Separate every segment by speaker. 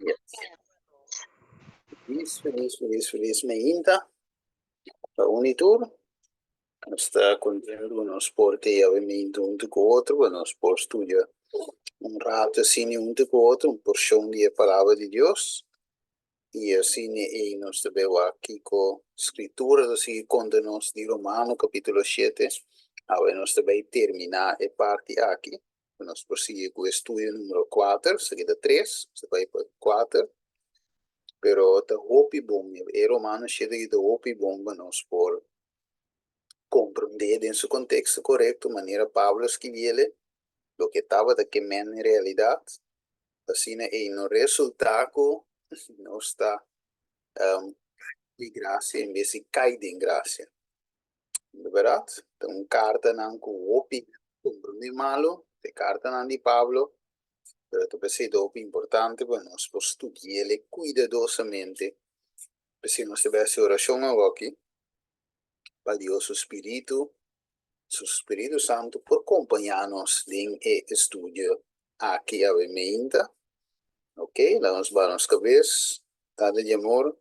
Speaker 1: Yes. Felis, felis, felis, felis meinta pa un i tur. Nos ta kontentu ku nos por te awe meinta huntu ku otro, pa nos por studia un rato asina huntu ku otro, un porshon di e Palabra di Dios. I asina ei nos ta bai wak kiko Skritura ta sigui konta nos di Romano kapítulo shete. Awe nos ta bai terminá e parti aki. Pa nos por sigui ku e studio numero kuater, esaki ta tres, nos ta bai pa kuater. Pero ta hopi bon, e Romano shete aki ta hopi bon pa nos por komprondé den su konteksto korekto, manera Pablo a skibiel e, loke tabata ke men en realidat. Asina ei no resultá ku nos ta di grasia en bes di kai den grasia. Di bèrdat, ta un kartanan ku hopi komprondé malu, e kartanan di Pablo, pero ta p'esei ta hopi importante pa nos por studi'el kuidadosamente. P'esei nos ta bai hasi orashon awoki pa Dios su spiritu, su Spiritu Santu por kompañá nos den e estudio aki awe meinta. Ok, laga nos baha nos kabes. Tata di amor,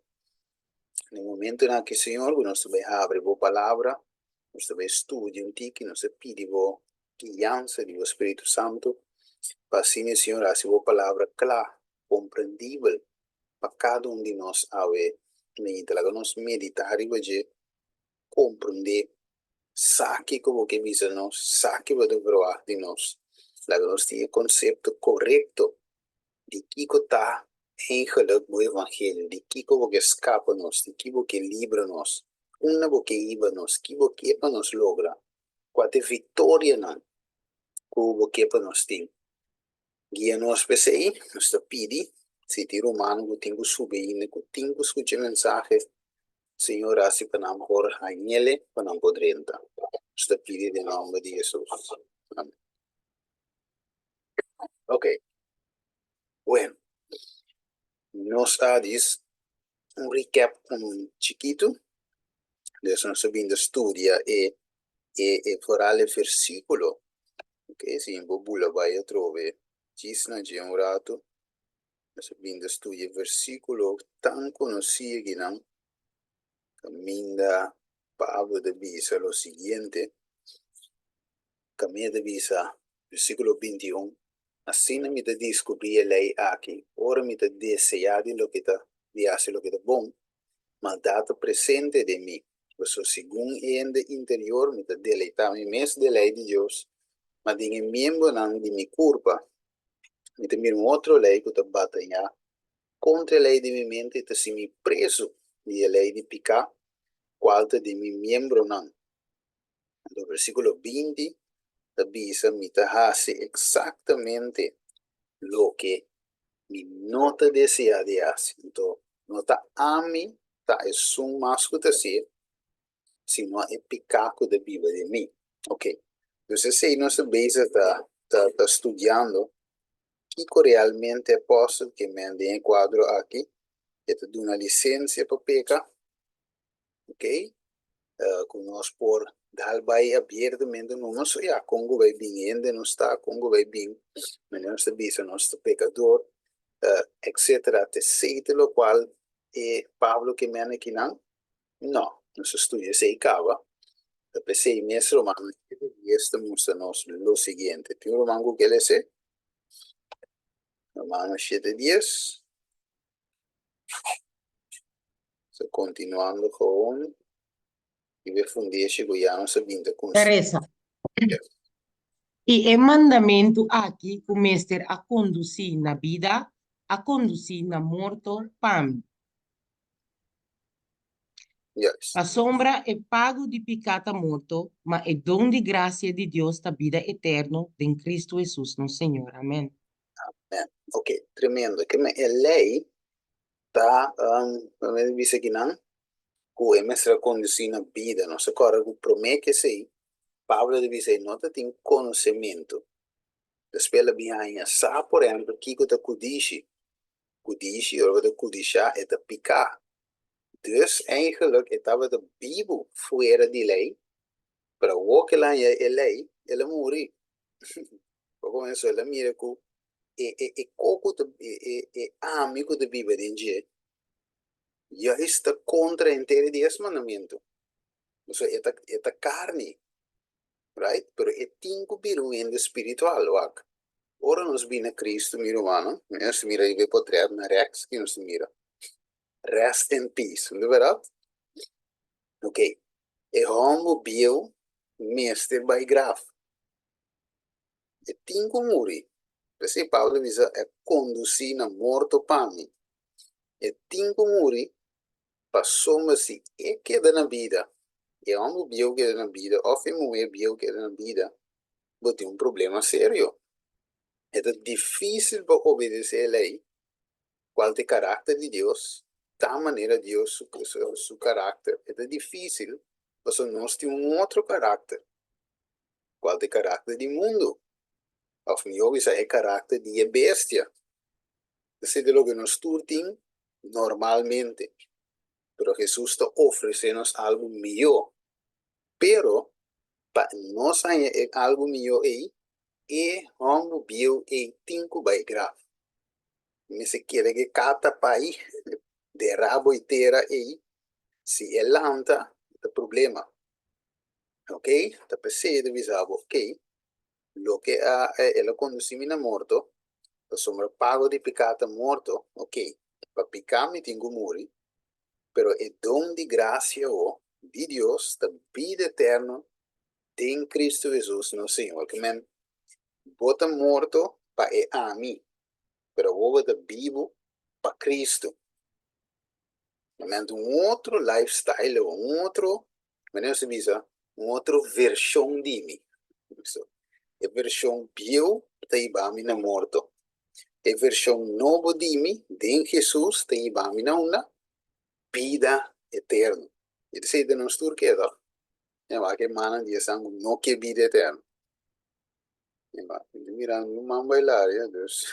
Speaker 1: na e momentonan aki, Señor, ku nos ta bai habri Bo Palabra, nos ta bai studia un tiki, nos ta pidi Bo guiansa di Bo Spiritu Santu, pa asina, Señor, hasi Bo Palabra kla, komprendibel pa kada un di nos awe meinta. Laga nos meditá riba dje, komprendé, sa kiko Bo ke bisa nos, sa ke Bo ta verwagt di nos. Laga nos tin e konsepto korekto di kiko ta eigenlik bo evangelio, di kiko bo ke skapa nos, di ki bo ke libra nos, unda bo ke hiba nos, ki bo ke pa nos logra, kua ta e viktorianan ku bo ke pa nos tin. Guia nos p'esei, nos ta pidi, si tin rumannan ku tin ku subi ainda, ku tin ku skucha e mensahe, Señor hasi pa nan por hañ'el pa nan por drenta. Nos ta pidi den nòmber di Hesus. Amen. Ok. Bueno, nos a dis un recap un chikitu. Dus nos a bin ta studia e e e foral e versíkulo. Ok, si bo bula bai atrobe djis na dje un ratu. Nos a bin ta studia e versíkulo tan konosí akinan kaminda Pablo ta bisa lo siguiente. Kaminda ta bisa, versíkulo 21, Asina mi ta diskubrí e lei aki, ora mi ta deseá di loke ta di hasi loke ta bon, maldat ta presente den mi. Pasobra segun e hende interior mi ta deleitá mi mes den lei di Dios, ma den e miembronan di mi kurpa mi ta mira un otro lei ku ta batayá kontra e lei di mi mente i ta hasi mi prezu di e lei di piká, kual ta den mi miembronan. Anto versíkulo 20 ta bisa, Mi ta hasi eksaktamente loke mi no ta deseá di hasi. Anto, no ta ami ta esun mas ku ta hasié, sino e piká ku ta biba den mi. Ok, dus esei nos ta bezig ta ta studiando kiko realmente apòstel ke men den e kuadro aki, e ta duna lisensia pa peka. Ok, ku nos por dal bai abiertamente no nos ya kon ku bai bin hende nos ta kon ku bai bin manera nos ta bisa nos ta pekador etcetera ta esei ta lokual e Pablo ke mende akinan no nos a studia esei kaba ta p'esei mes Romano shete dies ta mustra nos lo siguiente tin un ruman ku ke lese Romano shete dies. So continuando gewoon riba e fundeshi ku ya nos a bin ta
Speaker 2: Ta resa. I e mandamentu aki ku mester a kondusí na bida, a kondusí na morto pa mi.
Speaker 1: Juist.
Speaker 2: Pasobra e pago di piká ta morto, ma e don di grasia di Dios ta bida eterno den Kristu Hesus nos Señor. Amèn.
Speaker 1: Amen. Ok, tremendo. Ke men e lei ta, um, mi bisa kinan, ku e mester a kondusí na bida. Nos ta kòrda ku promé ke esei, Pablo ta bisa e no ta tin konosementu. Despues el a bin haña sa, por ehèmpel, kiko ta kudishi. Kudishi, ora bo ta kudishá, e ta piká. Dus, eigenlijk, e tabata bibu fuera di lei, pero awor ku el a haña e lei, el a muri. Bo kominsó el a mira ku E e e koko ta e e e ami ku ta biba den dje juist ta kontra henter e dies mandamentu. Pasobra e ta e ta karni, right? Pero e tin ku bira un hende spiritual, wak. Ora nos bini na Cristo, mi rumannan, nos ta mira riba e potret na rèks, ki nos ta mira? Rest in peace, no ta bèrdat? Ok, e hòmber bieu mester bai graf. E tin ku muri. P'esei Pablo a bisa, E kondusí na morto pa mi. E tin ku muri pasobra si e keda na bida, e hòmber bieu keda na bida òf e muhé bieu keda na bida, bo tin un problema serio. E ta difísil pa obedesé e lei Cual ta e karakter di Dios? Ta manera Dios su su karakter. E ta dificil pasobra nos tin un otro karakter. Cual ta e karakter di mundu? Of mihor bisa e karakter di e bestia. Esei ta loke nos tur tin normalmente. Pero Jesus ta ofrece nos algu mihor. Pero pa nos haña e algu mihor ei, e homber bieu ei tin cu bai graf. Mester kere ke kata pai den rabo i tera ei, si e lanta e ta problema. Ok, ta p'esei e ta bisa bo, ok, loke a el a kondusí mi na morto, pasobra pago di piká ta morto, ok, pa piká mi tin ku muri, pero e don di grasia ho di Dios ta bida eterno den Cristo Hesus nos Señor. Ke men, bo ta morto pa e ami, pero awor bo ta bibu pa Cristo. Realmente un otro lifestyle, un otro, manera nos ta bisa, un otro version di mi. So, e version bieu ta hiba mi na morto. E version nobo di mi den Jesus ta hiba mi na unda? Bida eterno. I esei ta nos tur ke, toch? E wak e manan di esnan ku no ke bida eterno. Mi ta mira mi man bailar ya, dus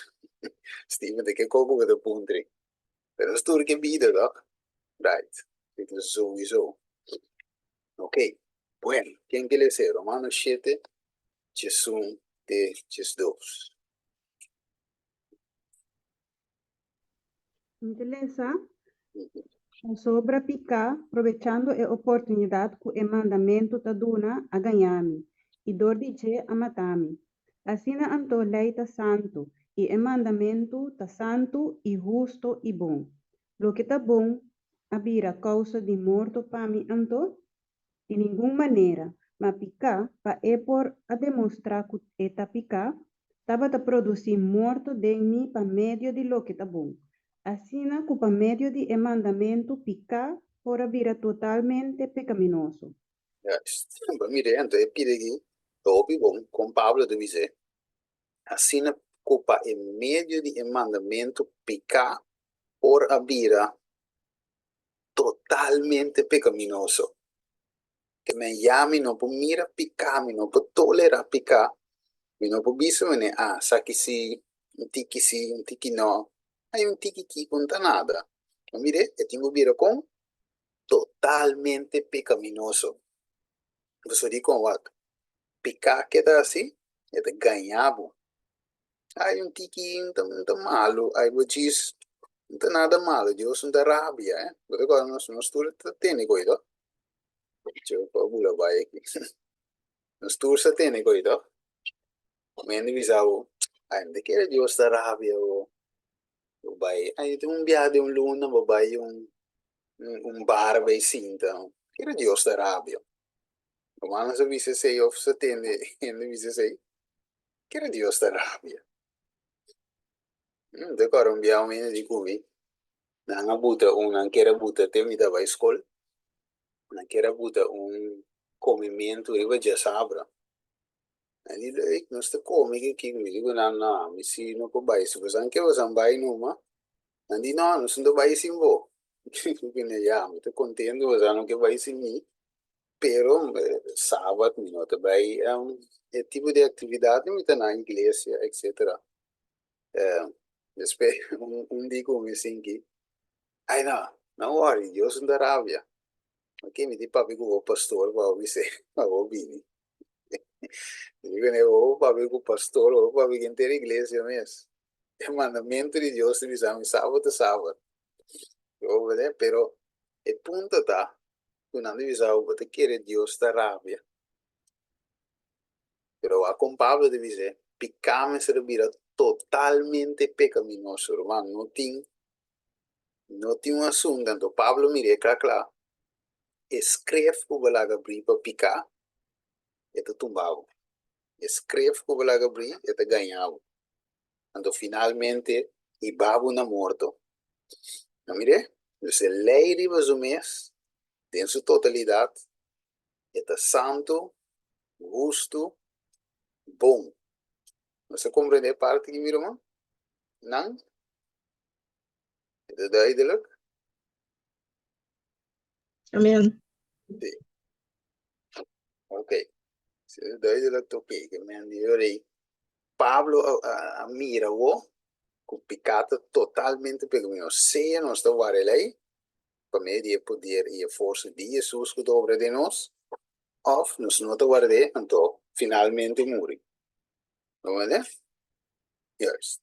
Speaker 1: Steven ta ke koko bo ta puntri. Pero nos tur ke bida toch? Right, dit is sowieso. Ok, bueno, ken ke lese? Romanos shete, djesun te djesdos.
Speaker 3: Mi ta lesa, Pasobra piká, probechando e oportunidat ku e mandamentu ta duna, a gañá mi, i dor di dje a mata mi. Asina anto lei ta santu, i e mandamentu ta santu i husto i bon. Loke ta bon a bira kousa di morto pa mi anto? Di ningun manera, ma piká, pa e por a demostrá ku e ta piká, tabata produsí morto den mi pa medio di loke ta bon, asina ku pa medio di e mandamentu piká por a bira totalmente pekaminoso.
Speaker 1: Juist. Bo mira anto e pida aki ta hopi bon, kon Pablo ta bis'é, Asina ku pa e medio di e mandamentu piká por a bira totalmente pecaminoso. Ke men ya mi no por mira piká, mi no por tolerá piká, mi no por bisa mene, ah, saki si, un tiki si, un tiki no. Ai, un tiki kiko no ta nada. Bo mire, e tin ku bira kon? Totalmente pecaminoso. Pasobra dikon wak? Piká ke ta hasi? E ta gaña bo. Ai, un tiki no ta, no ta malu. Ai, bo djis, no ta nada malu. Dios no ta rabia, eh. Bo ta kòrda nos, nos tur ta tene koe to. Djo pa bula bai aki. Nos tur sa tene koe to. Un hende bisa bo, ai, no ta kere Dios ta rabia bo. Bo bai, ai, tin un biaha den un luna bo bai un, un bar bai sinta. Kere Dios ta rabia. Bo sa bisa esei òf sa tende hende bisa esei? Kere Dios ta rabia. Mi ta kòrda un bia un hende di ku mi, nan a buta un, nan kier a buta te mi ta bai skol, nan kier a buta un komementu riba djasabra. Nan di, Leuk, nos ta kome ki kiko. Mi di ku nan, No, mi si no por bai. Si boso ke boso bai numa. Nan di, No, nos no ta bai sin bo. Mi di, Ya, mi ta kontentu boso no ke bai sin mi. Pero sabat mi no ta bai e tipo di actividad mi ta na iglesia etcetera. Despues un di cu mi sinki ay no, no worry Dios no ta rabia. Ok mi tin papia cu bo pastor pa bo bis'e pa bo bini. Mi di cune bo papia cu pastor bo papia cu henter iglesia mes. E mandamentu di Dios ta bisa mi sabat ta sabat. Pero e punto ta ku nan ta bisa bo ta kere Dios ta rabia. Pero wak kon Pablo ta bisa, piká mester a bira totalmente pekaminoso. Ruman, no tin no tin un asuntu. Anto Pablo mir'é kla kla, e skref ku bo laga brí pa piká, e ta tumba bo. E skref ku bo laga brí, e ta gaña bo. Anto finalmente hiba bo na morto. No mir'é? Dus e lei riba su mes, den su totalidat, e ta santu, hustu, bon. Nos a komprendé e parti aki mi ruman? Nan? E ta duidelik?
Speaker 4: Amen.
Speaker 1: Sí. Ok. Si e ta duidelik ta ok. Ke men di ora ei Pablo a, a, a mira wo ku piká ta totalmente pecaminoso. Sea nos ta wara el ei, pa medio di e poder i e forsa di Hesus ku ta obra den nos, òf nos no ta ward'é, anto finalmente muri. Bo wende? Juist.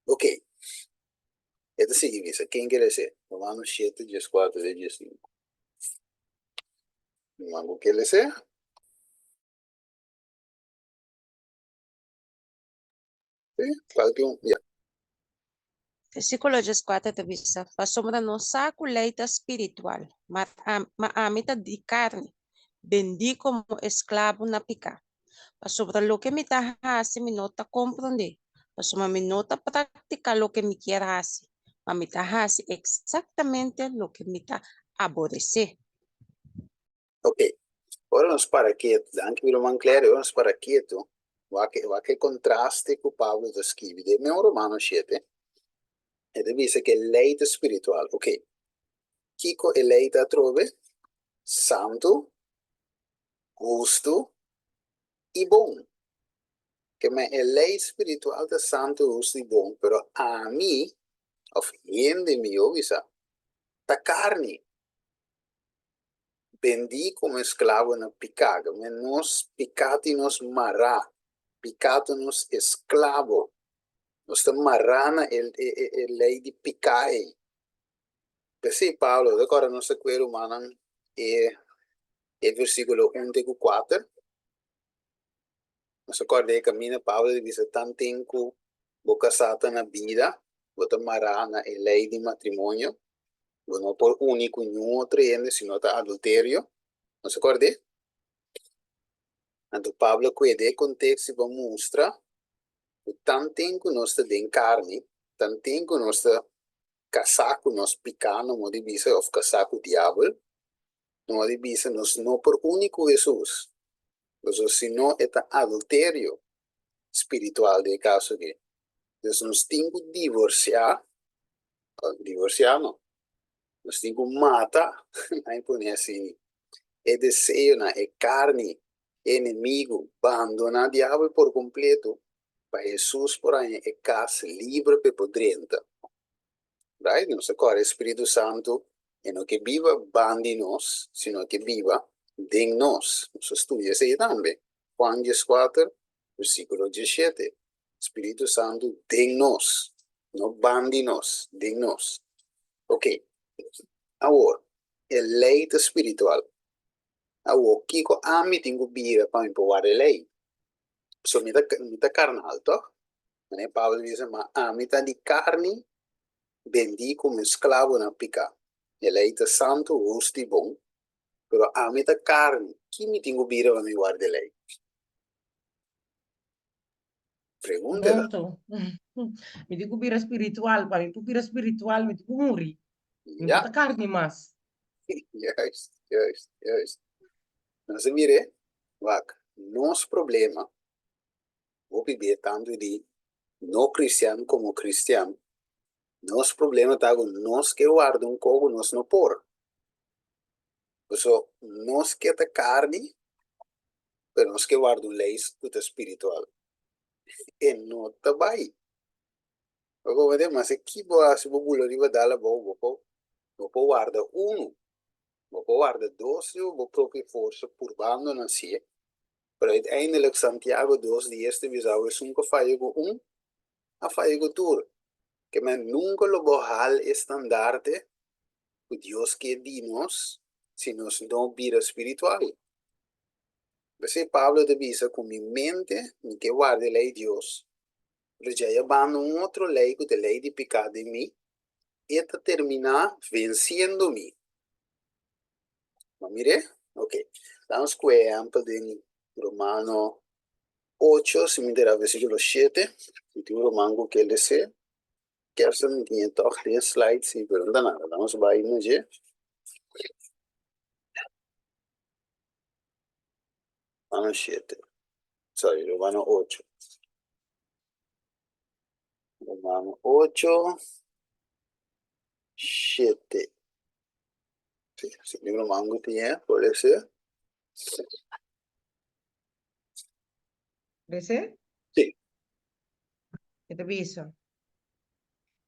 Speaker 1: Ok. E ta sigui bisa, ken ke les'é? Romanos shete, dieskuater te diesinku. Niman ku ke les'é? Sí, kualke un, ya.
Speaker 5: Versíkulo dieskuater ta bisa, Pasobra nos sa ku lei ta spiritual, ma ma ami ta di karni, bendí komo esklabu na piká. Pasobra loke mi ta hasi mi no ta komprondé, pasobra mi no ta praktiká loke mi kier hasi, ma mi ta hasi eksaktamente loke mi ta aboresé.
Speaker 1: Ok, ora nos para ketu, danki mi ruman Clary, ora nos para ketu, wak wak e kontraste ku Pablo ta skibi den meun Romano shete, e ta bisa ku e lei ta spiritual. Ok, kiko e lei ta atrobe? Santu, hustu i bon. Ke men e lei spiritual ta santu, hustu i bon, pero ami, òf hende mihó bisa, ta karni. Bendí komo esklabo na piká. Men nos piká tin nos mará. Piká ta nos esklabo. Nos ta mará na e e lei di piká ei. P'esei Pablo ta kòrda nos ta kue rumannan e e versíkulo un te ku kuater. Nos a kòrda e kaminda Pablo ta bisa tanten ku bo kasá ta na bida, bo ta mará na e lei di matrimonio, bo no por uni ku niun otro hende si no ta adulterio. Nos a kòrd'é? Anto Pablo a kueda e konteksto pa mustra ku tanten ku nos ta den karni, tanten ku nos ta kasá ku nos piká, no modo di bisa, òf kasá ku diabel, no modo di bisa, nos no por uni ku Hesus. Pasobra si no e ta adulterio spiritual den e kaso aki. Entonces nos tin ku divorsiá, divorsiá no, nos tin ku mata, nan pone asina, e deseonan, e karni, e enemigu, bandoná diabel por kompleto pa Hesus por haña e kas libre pa e por drenta. Right? Nos ta kòrda e Spiritu Santu e no ke biba ban di nos, sino e ke biba den nos. Nos a studia esei tambe. Juan dieskuater, versíkulo diesshete. Spiritu Santu den nos, no ban di nos, den nos. Ok, awor, e lei ta spiritual. Awor, kiko ami tin ku bira pa mi por warda e lei? Pasobra mi ta, mi ta karnal, tòg? Manera Pablo bisa, Ma ami ta di karni, bendí komo esklabo na piká. E lei ta santu, hustu i bon, pero ami ta karni, ki mi tin ku bira pa mi warda e lei? Pregunta ta.
Speaker 2: Morto. Mi tin ku bira spiritual, pa mi por bira spiritual mi tin ku muri. Mi no
Speaker 1: Ja.
Speaker 2: ta karni mas.
Speaker 1: Juist, juist, juist. Nos a mir'é, wak, nos problema Hopi bia tantu di no kristian komo kristian, nos problema ta ku nos ke warda un kos ku nos no por. Paso nos ke ta karni, pero nos ke warda un lei ku ta spiritual. E no ta bai. Bo comprende? Mas e ki bo hasi bo bula riba dal abou, bo por bo por warda unu, bo por warda dos riba bo propio forsa purbando nan si'e. Pero uiteindelijk Santiago dos dies ta bisa awe esun ku faya ku un, a faya ku tur. Ke men nunka lo bo hal e standarte ku Dios ke di nos si nos no bira spiritual. P'esei Pablo ta bisa ku mi mente mi ke warda e lei Dios, pero dja e banda un otro lei ku ta e lei di piká den mi, e ta terminá vensiendo mi. Bo mir'é? Ok. Lanos ku e ehèmpel den Romano ocho, si mi ta versíkulo shete. Mi tin un roman ku ke les'é. Kersten mi tin e tòg den slide si, pero no ta nada. Lanos bai na dje. Romano shete. Sorry, Romano ocho. Romano ocho, shete. Sí, si mi ruman ku tin e, por lese.
Speaker 2: Lese?
Speaker 1: Sí.
Speaker 2: E ta bisa,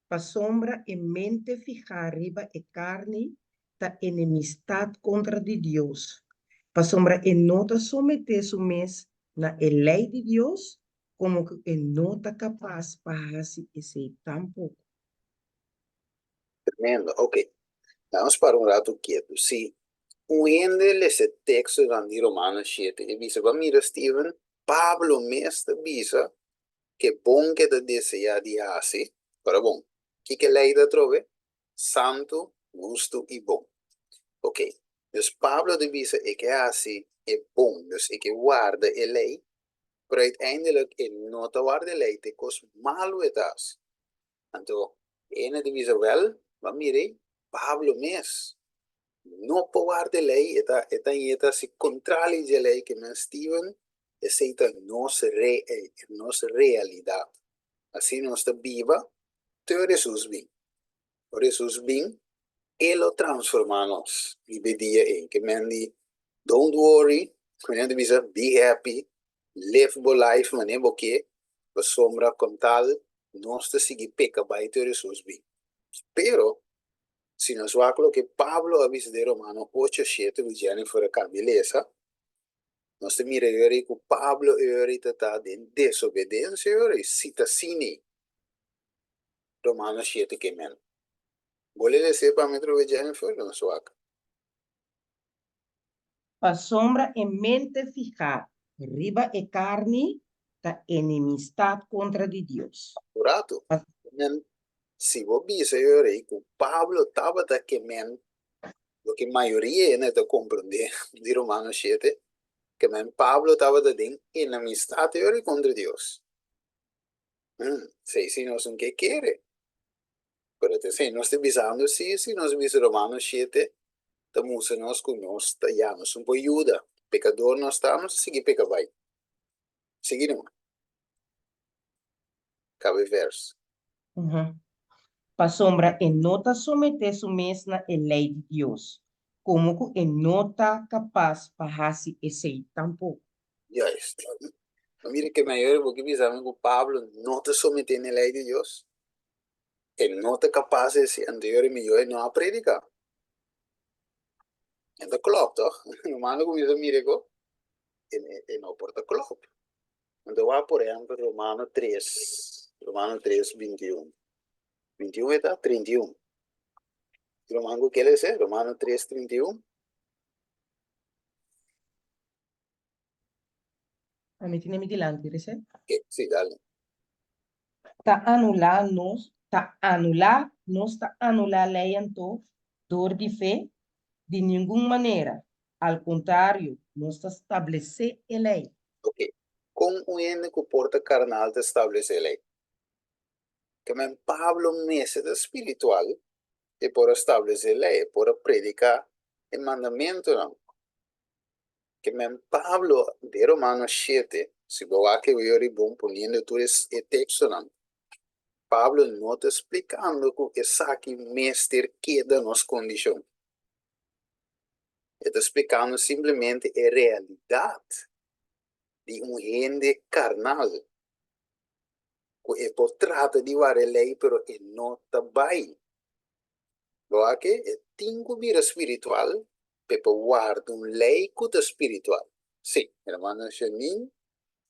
Speaker 2: Pasobra e mente fihá riba e karni ta enemistat kontra di Dios, pasobra e no ta someté su mes na e lei di Dios, komo ku e no ta kapas pa hasi esei tampoko.
Speaker 1: Tremendo. Ok. Nos para un rato kietu. Si un hende lesa e tekstonan di Romano shete e bisa, Bo a mira, Steven, Pablo mes ta bisa ke bon ke ta deseá di hasi. Ora bon, kiko e lei ta trobe? Santu, hustu i bon. Ok. Dus Pablo ta bisa e ke hasi e bon, dus e ke warda e lei, pero uiteindelijk e no ta warda e lei, ta e kos malu e ta hasi. Anto hende ta bisa, Wèl, bo a mira ei, Pablo mes no por warda e lei, e ta e ta yeta si kontrali dje lei ke men Steven, esei ta nos re nos realidat. Asina nos ta biba te ora Hesus bin. Ora Hesus bin, e lo transformá nos riba e dia ei. Ke men di, Don't worry, ku hende ta bisa, Be happy, live bo life manera bo ke, pasobra kon tal nos ta sigui peka bai te ora Hesus bin. Pero, si nos wak loke Pablo a bisa den Romano ocho shete ku Jennifer a kambia lesa, nos ta mira e ora ei ku Pablo e ora ei ta ta den desobedensia e ora ei, si ta asina ei. Romano shete ke men. Bo le lesa pa mi atrobe Jennifer? Nos wak.
Speaker 2: Pasobra e mente fihá riba e karni ta enemistat kontra di Dios.
Speaker 1: Un ratu, men, si bo bisa e ora ei ku Pablo tabata ke men loke mayoria hende ta komprondé di Romano shete, ke men Pablo tabata den enemistat e ora ei kontra Dios. Esei si nos no ke kere. Pero ta esei nos ta bisando si, si nos bisa Romano shete ta mustra nos ku nos ta ya, nos no por yuda. Pekador nos ta, nos ta sigui peka bai. Sigui numa. Kaba e vers.
Speaker 2: Pasobra e no ta someté su mes na e lei di Dios, komo ku e no ta kapas pa hasi esei tampoko.
Speaker 1: Juist. No mira ke mayoria bo ke bisa mi ku Pablo no ta someté na e lei di Dios? E no ta kapas di hasi anterior e mihó e no a prediká. E ta klòp tòg? Romano kuminsá mira ku e no por ta klòp. Anto wak por ehèmpel Romano tres, Romano tres 21. 21 e ta? 31. Romano ku kere esei? Romano tres 31.
Speaker 2: Ami tene mi dilanti, Rese.
Speaker 1: Ok, sí, dale.
Speaker 2: Ta anulá nos, ta anulá, nos ta anulá lei anto dor di fe? Di ningun manera, al kontrario, nos ta stablesé e lei.
Speaker 1: Ok, kon un hende ku por ta karnal ta stablesé lei? Tamen Pablo mester ta spiritual e por a stablesé lei, e por a prediká e mandamentunan. Ke men Pablo den Romano shete, si bo wak e wei bon poniendo tur e tekstonan, Pablo no ta splikando ku esaki mester keda nos kondishon. E ta splikando simplemente e realidat di un hende karnal, ku e por trata di wara e lei pero e no ta bai. Bo wak e tin ku bira spiritual p'e por warda un lei ku ta spiritual. Sí, hermana Janine,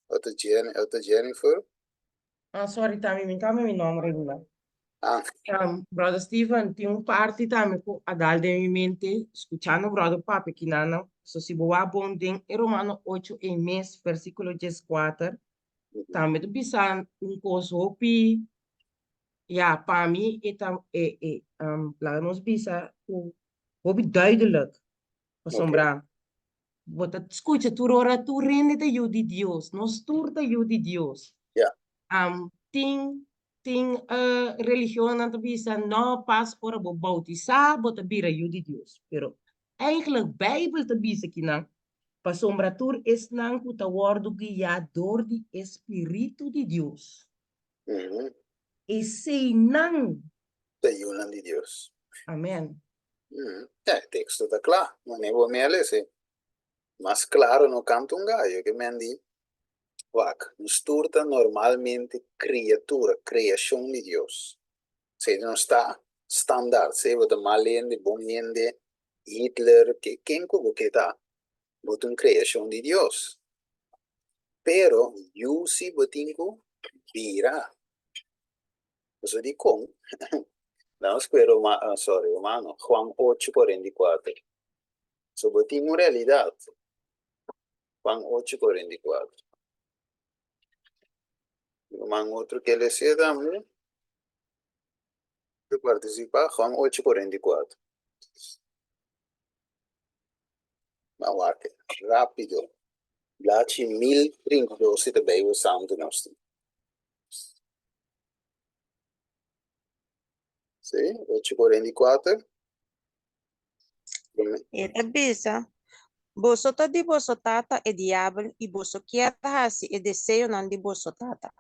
Speaker 1: otro Jennifer.
Speaker 2: Ah, sorry tambe, mi cambia mi nomber ainda.
Speaker 1: Ah.
Speaker 2: Brother Steven, tin un parti tambe cu a dal den mi mente, scuchando brother papia kinana, so si bo wak bon den e Romano ocho e mes, versiculo dieskuater, tambe ta bisa un cos hopi, ya, pa mi e ta, e, e, laga nos bisa cu hopi duidelijk, pasobra Bo ta skucha tur ora tur hende ta yu di Dios. Nos tur ta yu di Dios.
Speaker 1: Ja.
Speaker 2: Tin tin religionnan ta bisa no pas ora bo bautisá bo ta bira yu di Dios. Pero eigenlijk Bijbel ta bisa kinan pasobra tur esnan ku ta wòrdu guiá dor di e Spiritu di Dios. Eseinan.
Speaker 1: Ta yunan di Dios.
Speaker 2: Amen.
Speaker 1: Ja, e teksto ta kla. Manera bo mi a lesa mas klaro no kanta un gayo ke men di, Wak, nos tur ta normalmente kriatura, kreashon di Dios. Esei nos ta standaard, sea bo ta mal hende, bon hende, Hitler, ke ken ku bo ke ta, bo ta un kreashon di Dios. Pero yu si bo tin ku bira. Pasobra dikon? Nan skue Roma, sorry, Romano, Juan ocho 44. So bo tin un realidat. Juan ocho 44. Ruman otro ke lese tambe. Ke partisipa, Juan ocho 44. Nan wak rapido. Blachi 1032 si ta Bijbel Santu nos tin. Sí, ocho 44.
Speaker 5: E ta bisa, Boso ta di boso tata e diabel i boso kier hasi e deseonan di boso tata.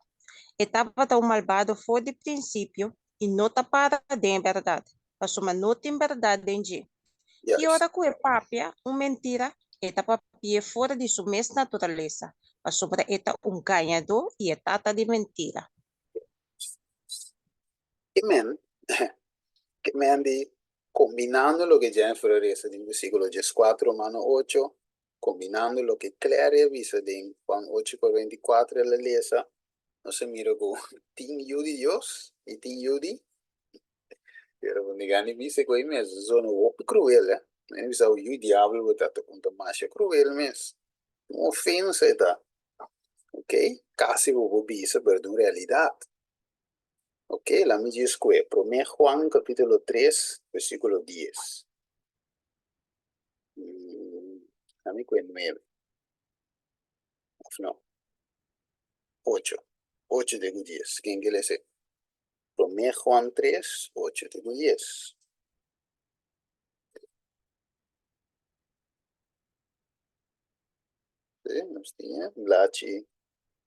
Speaker 5: E tabata un malbado for di prinsipio i no ta para den e bèrdat, pasobra no tin bèrdat den dje. Ki ora ku e papia un mentira, e ta papi'é for di su mes naturalesa, pasobra e ta un gañadó i e tata di mentira.
Speaker 1: Ke men, ke men di, kombinando loke Jennifer a resa den versíkulo dieskuater Romano ocho, kombinando loke Clary a bisa den Juan ocho 44 el a lesa, nos a mira ku tin yu di Dios i tin yu di Pero bo nega ni bisa ku ei mes zona hopi kruel eh. Mi bisa bo yu diabel bo ta ta konta masha kruel mes. Un ofensa e ta. Ok, kasi bo por bisa pero ta un realidat. Ok, lami djis kue Prome Juan kapitulo tres versikulo dies. Lami kue nuebe of no ocho, ocho te ku dies. Ken ke lesa? Promé Juan tres, ocho te ku dies. Sí, nos tin e blachi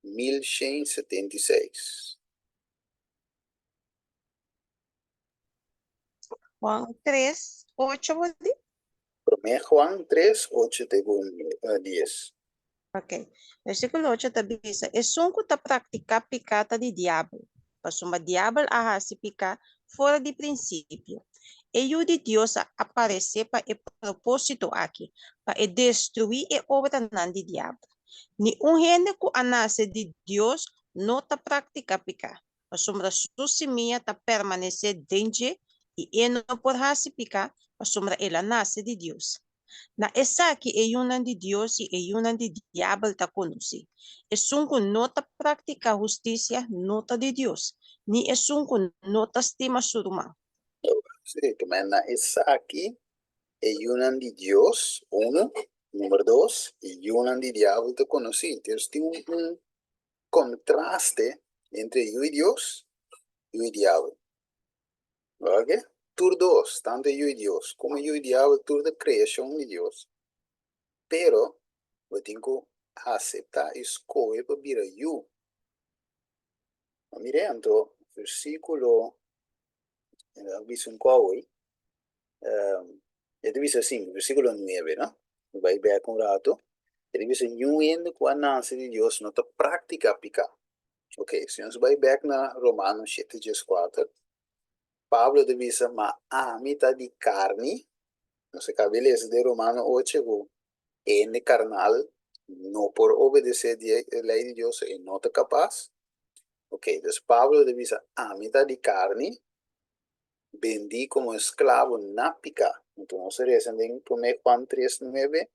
Speaker 1: 1176.
Speaker 5: Juan tres, ocho bo di?
Speaker 1: Promé Juan tres, ocho te ku dies.
Speaker 5: Ok. Versíkulo ocho ta bisa, Esun ku ta praktiká piká ta di diabel, pasobra diabel a hasi piká for di prinsipio. E Yu di Dios a aparesé pa e propósito aki, pa e destruí e obranan di diabel. Ni un hende ku a nase di Dios no ta praktiká piká, pasobra su simia ta permanesé den dje i e no por hasi piká, pasobra el a nase di Dios. Na esaki e yunan di Dios i e yunan di diabel ta konosí. Esun ku no ta praktiká hustisia no ta di Dios, ni esun ku no ta stima su ruman.
Speaker 1: Sí, ta manda na esaki e yunan di Dios, unu, number dos, e yunan di diabel ta konosí. Entonces tin un kontraste entre yu di Dios i yu di diabel. Oke? Tur dos, tantu e yu di Dios komo e yu di diabel, tur ta kreashon di Dios. Pero, bo tin ku aseptá i skohe pa bira yu. Mira anto versíkulo, mi a bisa un kòu ei, e ta bisa asin, versíkulo nuebe, no? Mi bai bèk un ratu. E ta bisa, Niun hende ku a nase di Dios no ta praktiká piká. Ok, si nos bai bèk na Romano shete dieskuater, Pablo ta bisa, Ma ami ta di karni. Nos a kaba di lesa den Romano ocho ku hende karnal no por obedesé di e lei di Dios, e no ta kapas. Ok, dus Pablo ta bisa, Ami ta di karni, bendí komo esklabo na piká. Anto nos a resa den Promé Juan tres nuebe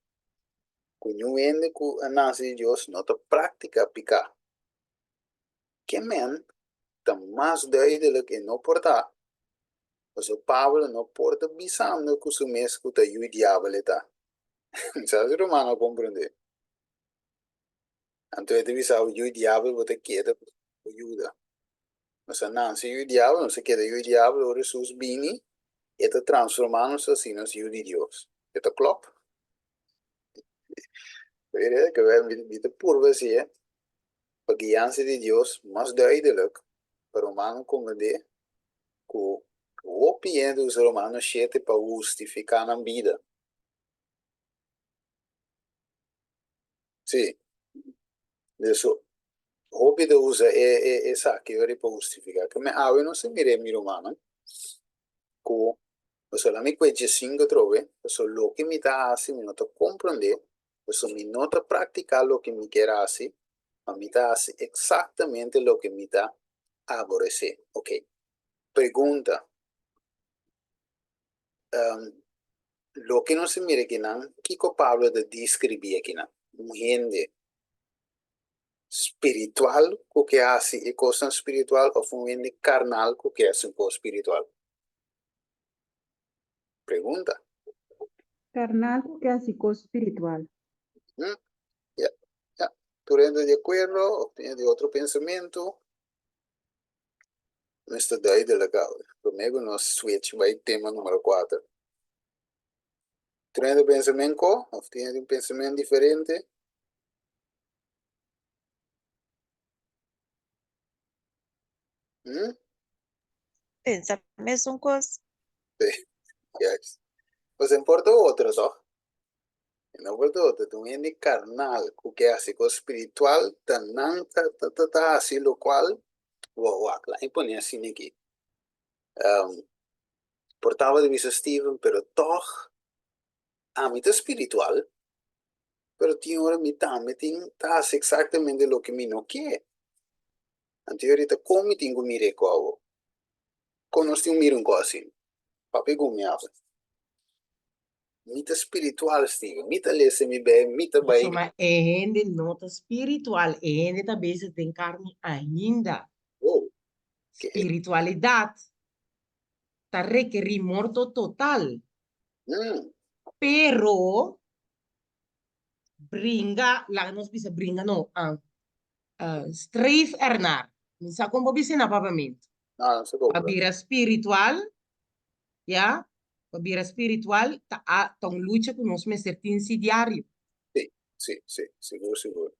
Speaker 1: ku niun hende ku a nase di Dios no ta praktiká piká. Ke men ta mas duidelik e no por ta, pasobra Pablo no por ta bisando ku su mes ku ta yu diabel e ta. Mi sa si rumannan a komprendé. Anto e ta bisa bo yu diabel bo ta keda bo yuda. Nos a nanse yu diabel, nos a keda yu diabel, ora Hesus bini e ta transforma nos hasi nos yu di Dios. E ta klop? Mira ke mi ta purba hasi e pa guiansa di Dios mas duidelik pa rumannan komprende ku hopi hende usa Romano shete pa hustifiká nan bida. Sí. Deso hopi ta usa e e esaki ora pa hustifiká. Ke men awe nos a mira e mi rumannan ku pasobra mi kue djesinku atrobe, pasobra loke mi ta hasi mi no ta komprondé, pasobra mi no ta praktiká loke mi kier hasi, ma mi ta hasi eksaktamente loke mi ta aboresé. Oke. Pregunta. Loke nos a mira akinan, kiko Pablo ta deskribí akinan? Un hende spiritual ku ke hasi e kosnan spiritual òf un hende karnal ku ke hasi un kos spiritual? Pregunta.
Speaker 3: Karnal ku ke hasi kos spiritual.
Speaker 1: Ya, ya. Tur hende di akuerdo òf tin hende di otro pensamentu? Mester duidelijk awe. Prome ku nos switch bai tema numero kuater. Tur hende pensa men ko of tin hende un pensament diferente? Hmm?
Speaker 5: Pensa mesun kos.
Speaker 1: Sí, yes. Pues en porta otro, toch? E no por dota, ta un hende karnal ku ke hasi kos spiritual, ta nan ta ta ta ta hasi lokual bo wak. Laat mi pone asina aki. Por tabata bisa Steven, pero tòg ami ta spiritual, pero tin ora mi tambe tin ta hasi eksaktamente loke mi no ke. Anto yo rita kon mi tin ku mira e kos awo? Kon nos tin ku mira un kos asina? Papia ku mi habla. Mi ta spiritual, Steven. Mi ta lesa mi Bijbel, mi ta bai.
Speaker 2: Pasobra e hende no ta spiritual, e hende ta bezig den karni ainda.
Speaker 1: Oh, ke.
Speaker 2: Spiritualidat ta rekerí morto total. Pero bringa, laga nos bisa bringa no, streef ernaar. Mi sa kon bo bisa na papiamentu.
Speaker 1: No, no sa kon.
Speaker 2: Pa bira spiritual, ya, pa bira spiritual ta a ta un lucha ku nos mester tin si diario.
Speaker 1: Sí, sí, sí, sigur, sigur.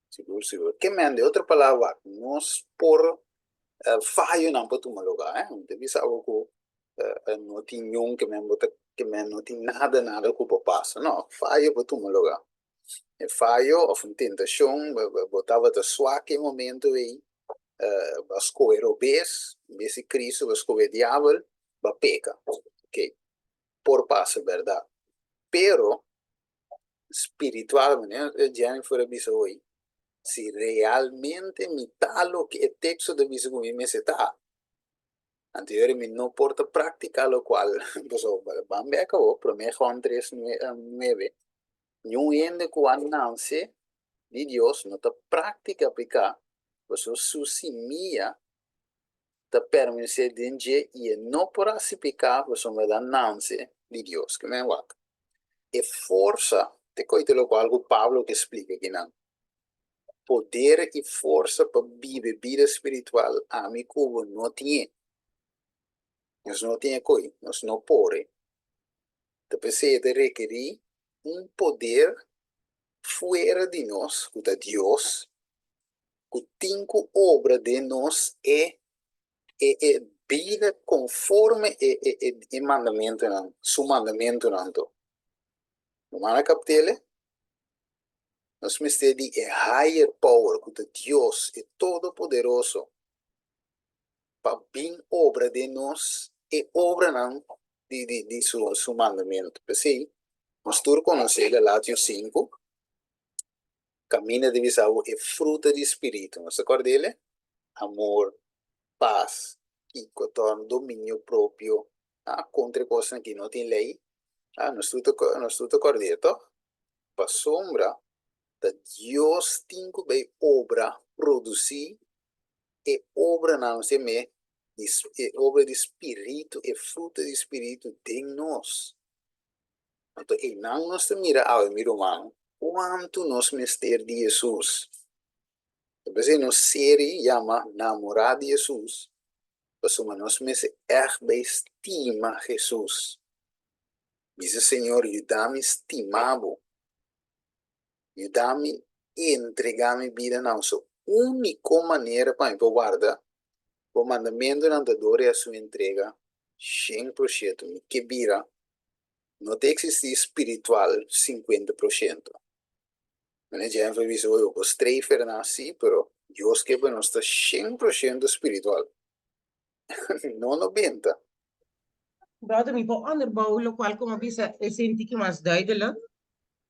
Speaker 1: Sigur, sigur. Ke men, de otro palabra wak, nos por fayonan por tuma lugar, eh. Mi ta bisa abo ku no tin niun ke men bo ta, ke men no tin nada, nada ku por pasa. No, fayo por tuma lugar. E fayo of un tentashon, bo tabata swak e momento ei, bo a skohe robes, en bes di Cristo bo a skohe diabel, bo a peka. Ok, por pasa bèrdat. Pero spiritual, manera Jennifer a bisa hoy, si realmente mi ta loke e teksto ta bisa ku mi mester ta, anto yori mi no por ta praktiká lokual, pasobra ban bek awor, Promé Juan tres nuebe, Niun hende ku a nanse di Dios no ta praktika piká, pasobra su simia ta permanesé den dje i e no por hasi piká pasobra el a nanse di Dios. Ke men wak? E forsa, te koite lokual ku Pablo ke splika akinan, poder i forsa pa biba e bida spiritual ami ku bo no tin e. Nos no tin e koi, nos no por e. Ta p'esei e ta rekerí un poder fuera di nos, ku ta Dios, ku tin ku obra den nos e e e bida konforme e e e e mandamentunan, su mandamentunan anto. No manda kapt'el? Nos mester di e higher power, ku ta Dios, e Todopoderoso, pa bin obra den nos e obranan di di di su su mandamentu. P'esei nos tur konosé Galatios sinku, kaminda di bisa bo e fruta di spiritu. Nos ta kòrd'el? Amor, pas, kiko torna dominio propio, ah, kontra e kosnan aki no tin lei. Ah, nos tur ta nos tur ta kòrd'é tòg? Pasobra ta Dios tin ku bai obra produsí e obranan nos tin me di e obra di spiritu, e fruta di spiritu den nos. Anto einan nos ta mira awe mi ruman kuantu nos mester di Hesus. Ta p'esei nos seri yama Namorá di Hesus, pasobra nos mester ègt bai stima Hesus. Bisa Señor, yuda mi stima bo. Yuda mi entregá mi bida na bo. So úniko manera pa mi por warda bo mandamentunan ta dor di hasi un entrega shen por shento. Mi ke bira no ta eksistí spiritual sinkuenta por shento. Mane Jennifer bisa oye bo por streef erna sí, pero Dios ke pa nos ta 100% spiritual. No 90.
Speaker 2: Brother, mi por onderbouw locual cu mi a bisa e senti ki mas duidelijk.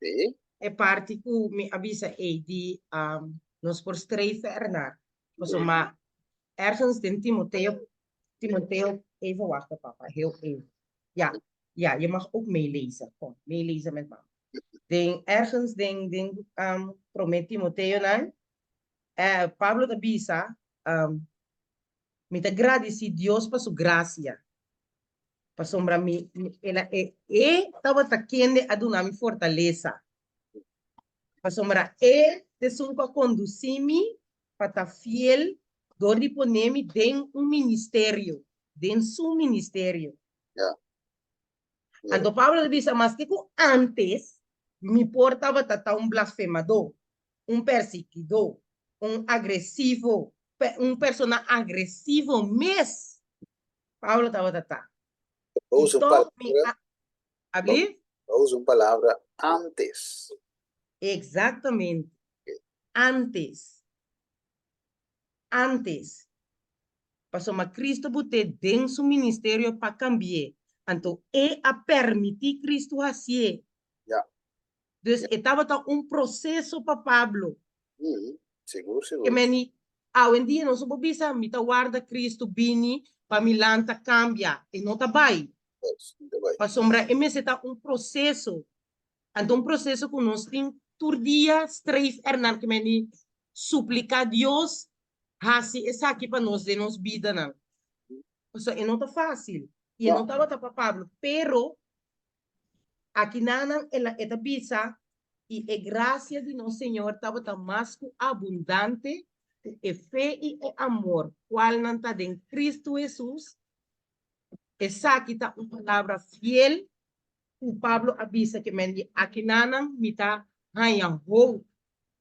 Speaker 1: Sí.
Speaker 2: E parti cu mi a bisa ey di um, nos por streef ernaar. Pasobra ergens den Timoteo, Timoteo, even wachten papa, heel even. Ja, ja, je mag ook meelezen. Kom, meelezen met mama. Den ergens den den um, promé Timoteo nan, eh, Pablo ta bisa, um, mi ta gradisí Dios pa su grasia. Pasobra mi, mi el a, e, e tabata kende a duna mi fortalesa. Pasobra e ta esun ku a kondusí mi pa ta fiel dor di pone mi den un ministerio, den su ministerio.
Speaker 1: Ja. Ja.
Speaker 2: Anto Pablo ta bisa, maske ku antes mi por tabata ta un blasfemadó, un persiguidó, un agresivo, un persona agresivo mes, Pablo tabata ta.
Speaker 1: Bo
Speaker 2: I
Speaker 1: usa un
Speaker 2: tòg mi
Speaker 1: palabra,
Speaker 2: a, abli?
Speaker 1: bo usa un palabra antes.
Speaker 2: Exactamente. Antes. Antes. Pasobra Cristo bot'é den su ministerio pa cambi'é. Anto e a permití Cristo hacié.
Speaker 1: Ja.
Speaker 2: Dus e tabata un proceso pa Pablo.
Speaker 1: Mm, sigur, sigur.
Speaker 2: Ke meni, awendia nos no por bisa, mi ta warda Cristo bini pa mi lanta cambia. E no ta bai.
Speaker 1: Yes, no ta bai.
Speaker 2: Pasobra e mester ta un proceso. Anto un proceso cu nos tin tur dia streef ernaar ke meni suplica Dios haci esaki pa nos den nos bidanan. Pasobra e no ta facil. Y e no tabata pa Pablo. Pero akinanan el a e ta bisa, Y e gracia di nos Señor tabata mas cu abundante cu e fe y e amor cualnan ta den Cristo Jesus. Esaki ta un palabra fiel ku Pablo a bisa ke men di akinanan mi ta haña hoop.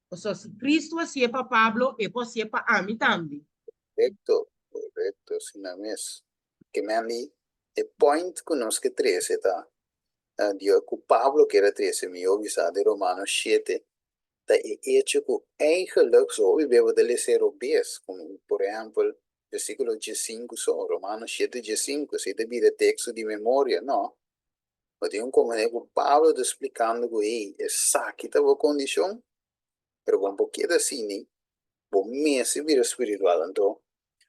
Speaker 2: Pasobra si Cristo hasié pa Pablo, e por hasié pa ami tambe.
Speaker 1: Korekto, korekto, asina mes. Ke men di e point ku nos ke trese ta, di ku Pablo kier a trese, mihó bisa den Romanos shete, ta e echo ku eigenlik so hopi bes bo ta lesa e robes, komo por ehèmpel versíkulo diesinku so, Romanos shete diesinku, esei ta bira teksto di memoria, no. Bo tin un komprendé ku Pablo ta splikando ku, hey, esaki ta bo kondishon, pero bo no por keda asina, bo mester bira spiritual. Anto,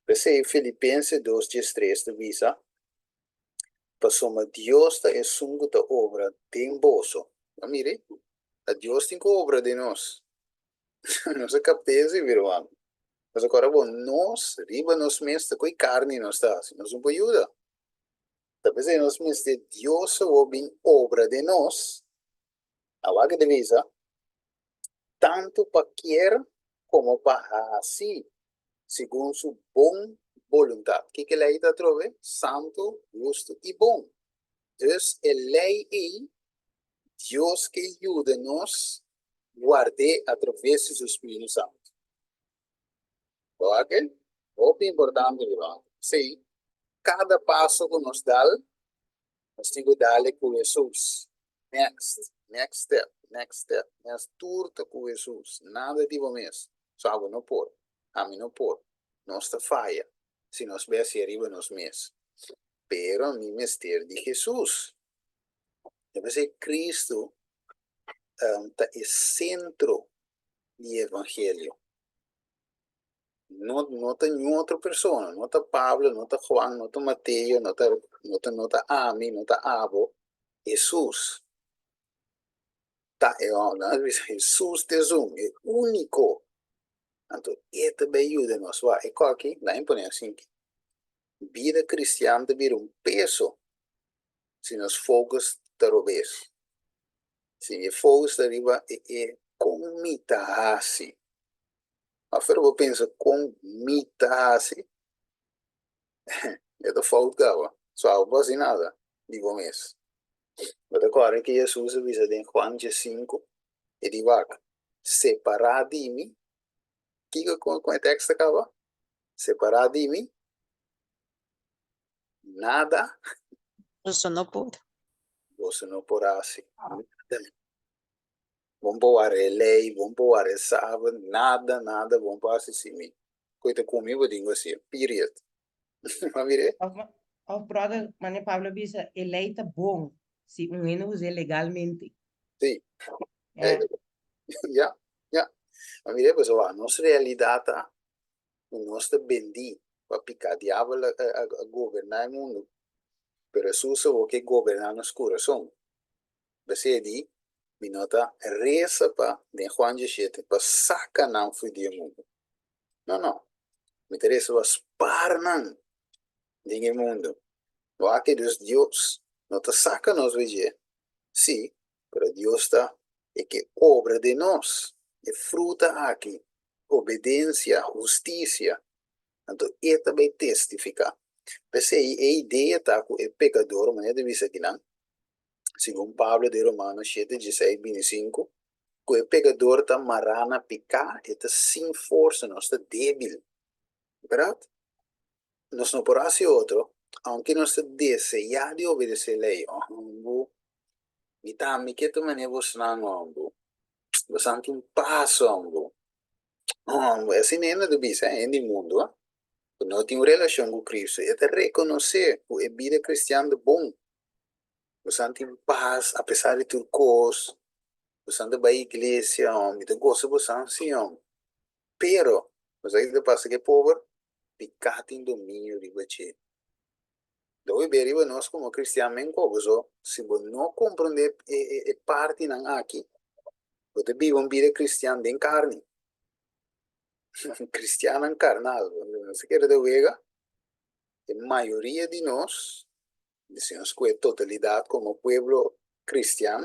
Speaker 1: p'esei Filipenses dos diestres ta bisa, Pasobra Dios ta esun ku ta obra den boso. A mira, ta Dios tin ku obra den nos. Nos a kapt'é esei, mi ruman. Pasobra ora bo nos riba nos mes ta koe karni nos ta hasi, nos no por yuda. Ta p'esei nos mester Dios awor bin obra den nos, awor ke ta bisa, tantu pa kier komo pa hasi segun su bon boluntat. Kiko e lei ta atrobe? Santu, hustu i bon. Dus e lei ei Dios ke yuda nos ward'é atraves di su spiritu santu. Bo wak e? Hopi importante mi wak. P'esei, kada paso ku nos dal, nos tin ku dal e ku Hesus. Next, next step, next step, next, tur ta ku Hesus. Nada di bo mes. So abo no por, ami no por. Nos ta faya si nos bai hasié riba nos mes. Pero mi mester di Hesus. Ta p'esei Cristo ta e sentro di e evangelio. No, no ta niun otro persona, no ta Pablo, no ta Juan, no ta Mateo, no ta, no ta, no ta ami, no ta abo. Hesus ta e hòmber. Nan a bisa Hesus ta esun, e úniko. Anto e ta bai yuda nos. Wak, e kòki, laga mi pone asinki. Bida kristian ta bira un peso si nos focus ta robes. Si e focus ta riba e e kon mi ta hasi. Afuera bo pensa kon mi ta hasi, e ta fout kaba. So abo bo hasi nada di bo mes. Bo ta kòrda ke Hesus a bisa den Juan diesinku, e di wak, Separá di mi. Kiko kon e tekst ta kaba? Separá di mi, nada.
Speaker 5: Boso no por.
Speaker 1: Boso no por hasi nada. Bon por wara e lei, bon por wara e sabat, nada, nada bon por hasi sin mi. Koe ta ku mi bo tin ku hasié, period. Bo a mir'é?
Speaker 2: Of, of brother, manera Pablo a bisa, e lei ta bon si un hende us'é legalmente.
Speaker 1: Sí. Ya, ya. Bo a mir'é? Pasobra nos realidat ta ku nos ta bendí pa piká. Diabel a goberná e mundu, pero Hesus awor ke goberná nos kurason. P'esei di, mi no ta resa pa, den Juan dieshete, pa saka nan for di e mundu. No, no. Mi ta resa pa spar nan den e mundu. Wak ke dus Dios no ta saka nos for dje, sí, pero Dios ta e ke obra den nos e fruta aki, obedensia, hustisia. Anto e ta bai testifiká. P'esei e idea ta ku e pekador, manera ta bisa akinan, Segun Pablo den Romanos shete dieseis bini sinku, ku e pekador ta mará na piká, e ta sin forsa, nos ta débil. Bèrdat? Nos no por hasi otro, aunke nos ta deseá di obedesé lei. Òmbu, mi tambe ke ta manera bosnan, òmbu. Bosnan tin pas, òmbu. Òmbu, asina hende ta bisa, hende di mundu, ku no tin un relashon ku Kristu, e ta rekonosé ku e bida kristian ta bon. Bosan tin pas apesar di tur kos. Bosan ta bai iglesia, hom. Mi ta gosa bosan si, hom. Pero, bo sa kiko ta pasa ku e pober? Piká tin dominio riba dje. Ta hopi be riba nos komo kristian men ku bo. So, si bo no komprondé e e partinan aki, bo ta biba un bida kristian den karni. Kristiannan karnal. Bo sa kere ta wega? E mayoria di nos Di nos ku e totalidat komo pueblo kristian,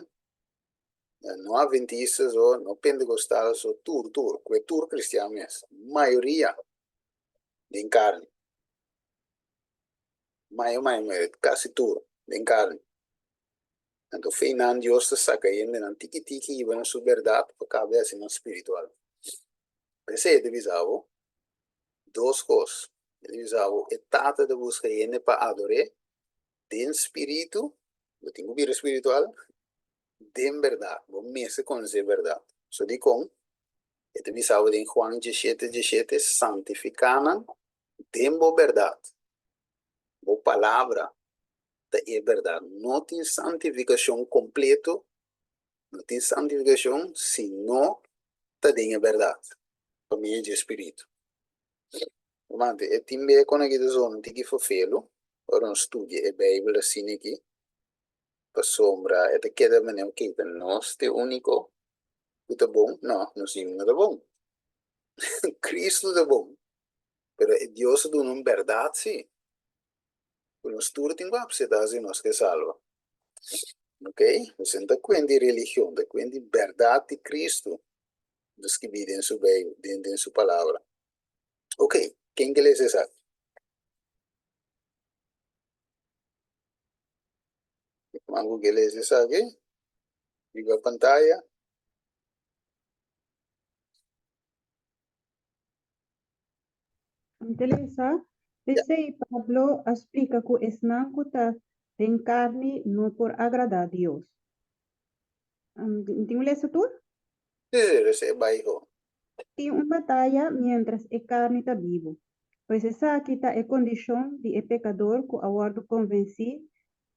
Speaker 1: no adventista so, no pentekostal so, tur tur, ku e tur kristian mes, mayoria den karni, mayo mayo mayo, kasi tur den karni. Anto fe nan Dios ta saka hendenan tiki tiki hiba na su bèrdat pa kabe hasi nan spiritual. P'esei e ta bisa bo, dos kos. E ta bisa bo, e Tata ta buska hende pa ador'é den spiritu, bo tin ku bira spiritual, den bèrdat, bo mester konosé bèrdat. So dikon e ta bisa bo den Juan dieshete dieshete, Santifiká nan den bo bèrdat, bo palabra ta e bèrdat. No tin santifikashon kompleto, no tin santifikashon si no ta den e bèrdat, pa medio dje spiritu. Mante, e tin be kon aki ta zona un tiki fofelu ora nos studia e Beibel asina aki, pasobra e ta keda manera oke ta nos ta e úniko ku ta bon. No, nos niun no ta bon. Kristu ta bon, pero e Dios a duna un bèrdat sí. Ku nos tur tin ku apseptá si nos ke salba. Ok, nos no ta kuenta di religion, ta kuenta di bèrdat di Kristu ta skibí den su Beibel, den den su Palabra. Ok, ken ke lesa esaki? Man ku ke lesa esaki riba pantaya.
Speaker 3: Antelesa, P'esei Pablo a splika ku esnan ku ta den karni no por agradá Dios. Tin un lesa tur?
Speaker 1: Sí, sí, lesa e bai ho.
Speaker 3: Tin un bataya miéntras e karni ta bibu. Pues esaki ta e kondishon di e pekador ku a wòrdu konvensí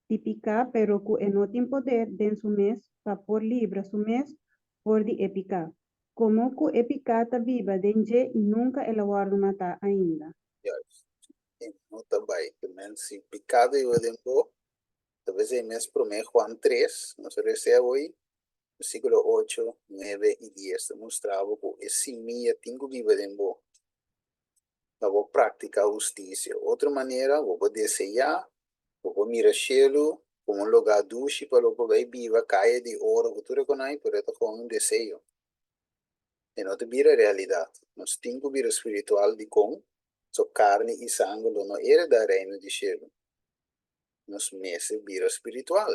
Speaker 3: di piká pero ku e no tin poder den su mes pa por libra su mes for di e piká. Komo ku e piká ta biba den dje i nunka el a wòrdu matá ainda.
Speaker 1: Juist. E no ta bai. Te men si piká ta biba den bo, ta p'esei mes promé Juan tres, nos a resea awor, versíkulo ocho, nuebe i dies ta mustra bo ku e simia tin ku biba den bo pa bo praktiká hustisia. Otro manera, bo por deseá, bo por mira shelu komo un lugá dushi pa lo por bai biba, kaya di oro ku tur e konai, pero e ta komo un deseo. E no ta bira realidat. Nos tin ku bira spiritual dikon? So karni i sanger lo no heredá Reino di shelu. Nos mester bira spiritual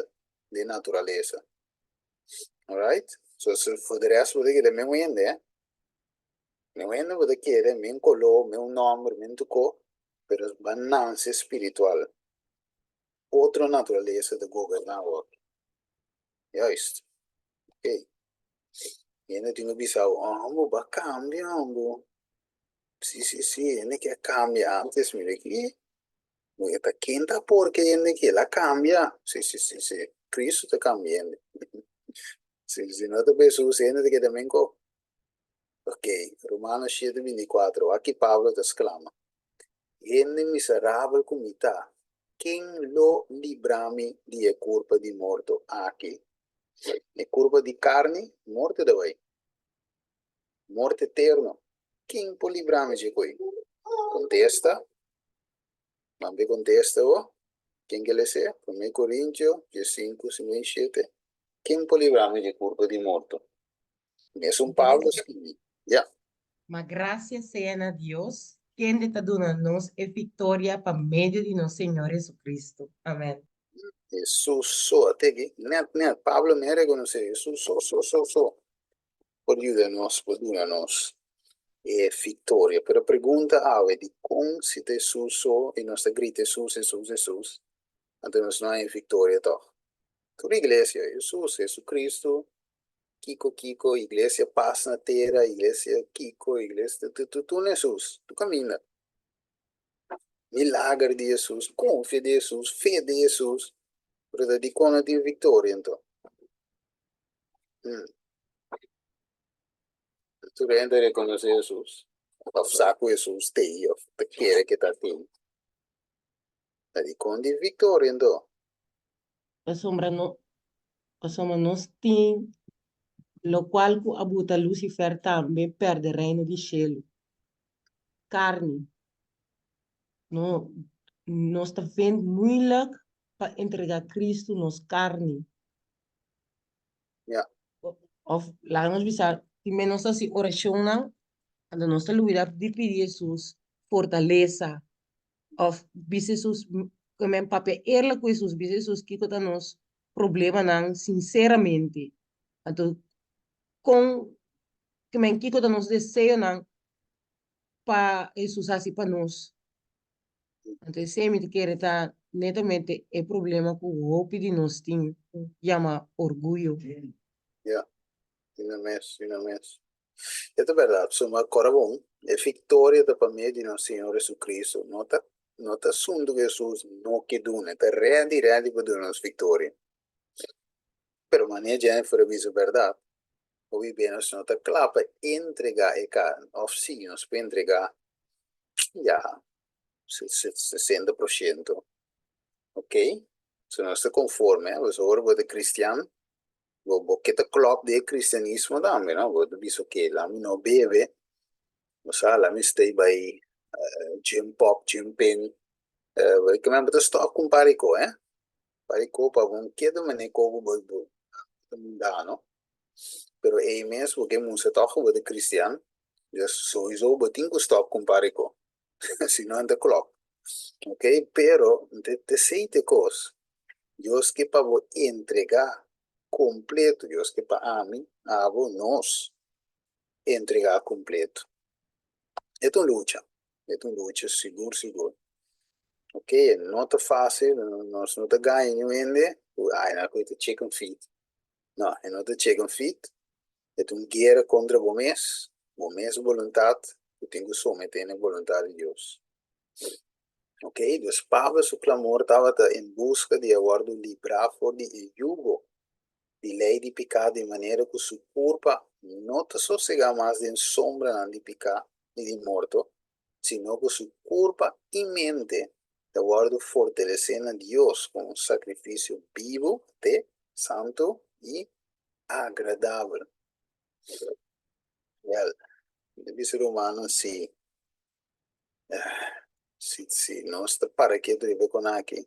Speaker 1: den naturalesa. Alright? So, for de rest bo ta keda men wende, eh? Men wende bo ta kere, men koló, men nòmber, men tuko, pero bo a nanse spiritual. Otro naturalesa ta goberná awor. Juist. Ok. Hende tin ku bisa bo, oh, bo a kambia, bo. Si, si, si, hende ke a kambia antes, mira aki. Bo e ta kenta porke hende ke el a kambia. Si, si, si, si. Cristo ta kambia hende. Si, si no ta pa Hesus, hende ta keda men ko. Ok, Romanos shete 24, aki Pablo ta sklama, Hende miserabel ku mi ta, ken lo libra mi di e kurpa di morto aki? E kurpa di karni, morto ta bai, morto eterno. Ken por libra mi dje koi? Kontesta, Mamb'e kontesta bo, ken ke les'é? Promé Korintio 15, 57, Ken por libra mi dje kurpa di morto? Mesun Pablo skibi, ya.
Speaker 2: Ma gracia sea na Dios, kende ta duna nos e victoria pa medio di nos Señor Jesucristo. Amen.
Speaker 1: Hesus so a teki, net net, Pablo mi a rekonosé, Hesus so so so so por yuda nos, por duna nos e victoria. Pero pregunta awe, dikon si ta Hesus so i nos ta grita Hesus, Hesus, Hesus, anto nos no haña victoria tòg? Tur iglesia, Hesus, Jesucristo, Kiko kiko, iglesia pas na tera, iglesia kiko, iglesia tu tu tu Hesus, tu kaminda. Milager di Hesus, konfia di Hesus, fe di Hesus, pero ta dikon no tin viktoria anto? Hmm. Tur hende rekonosé Hesus, òf sa ku Hesus t'ei, òf ta kere ke ta t'ei. Ta dikon tin viktoria anto?
Speaker 2: Pasobra no, pasobra nos tin lokual ku a buta Lucifer tambe pèrdè reino di shelu. Karni. No, nos ta vind moeilijk pa entregá Cristo nos karni.
Speaker 1: Ja.
Speaker 2: Of laga nos bisa, tin men nos ta hasi orashonnan, anto nos ta lubida di pidi Hesus fortalesa Of bisa Hesus, ku men papia eerlijk ku Hesus, bisa Hesus kiko ta nos problemanan sinceramente. Anto kon, ku men kiko ta nos deseonan pa Hesus hasi pa nos. Anto esei mi ta kere ta netamente e problema ku hopi di nos tin yama orguyo.
Speaker 1: Ya, asina mes, asina mes. E ta bèrdat, suma kòrda bon, e viktoria ta pa medio di nos Señor Jesucristo, no ta no ta asuntu ku Hesus no ke duna, e ta rèdi rèdi pa duna nos viktoria. Pero manera Jennifer a bisa bèrdat, hopi bia nos no ta kla pa entregá e karni, òf si nos por entregá ya 60 por shento, ok, so nos ta konforme, pasobra ora bo ta kristian Bo bo ke ta klòp di e kristianismo tambe no, bo ta bisa oke la mi no bebe, bo sa la mi stay bai gym pop, gym pin, bo ta stòp ku un par di ko eh, par di ko pa bo no keda manera ko ku bo bo ta munda no, pero ei mes bo ke mustra tòg ku bo ta kristian, dus souiso bo tin ku stòp ku un par di ko, si no nan ta klòp, oke, pero esei ta e kos. Dios ke pa bo entregá kompleto. Dios ke pa ami, abo, nos entregá kompleto. E ta un lucha, e ta un lucha sigur sigur. Ok, e no ta fásil, nos no ta gaña niun hende ku ai nan ku e ta chicken feet. No, e no ta chicken feet, e ta un guera kontra bo mes, bo mes boluntat ku tin ku someté na e boluntat di Dios. Ok, dus Pablo su clamor tabata en busca di a wordo librá for di e yugo di ley di picá di manera cu su curpa no ta sosegá mas den sombranan di piká i di morto, sino ku su kurpa i mente ta wòrdu fortalesé na Dios komo un sakrifisio bibu, te, santu i agradabel. Wèl, mi ta bisa rumannan si si si nos ta para ketu riba e kon aki,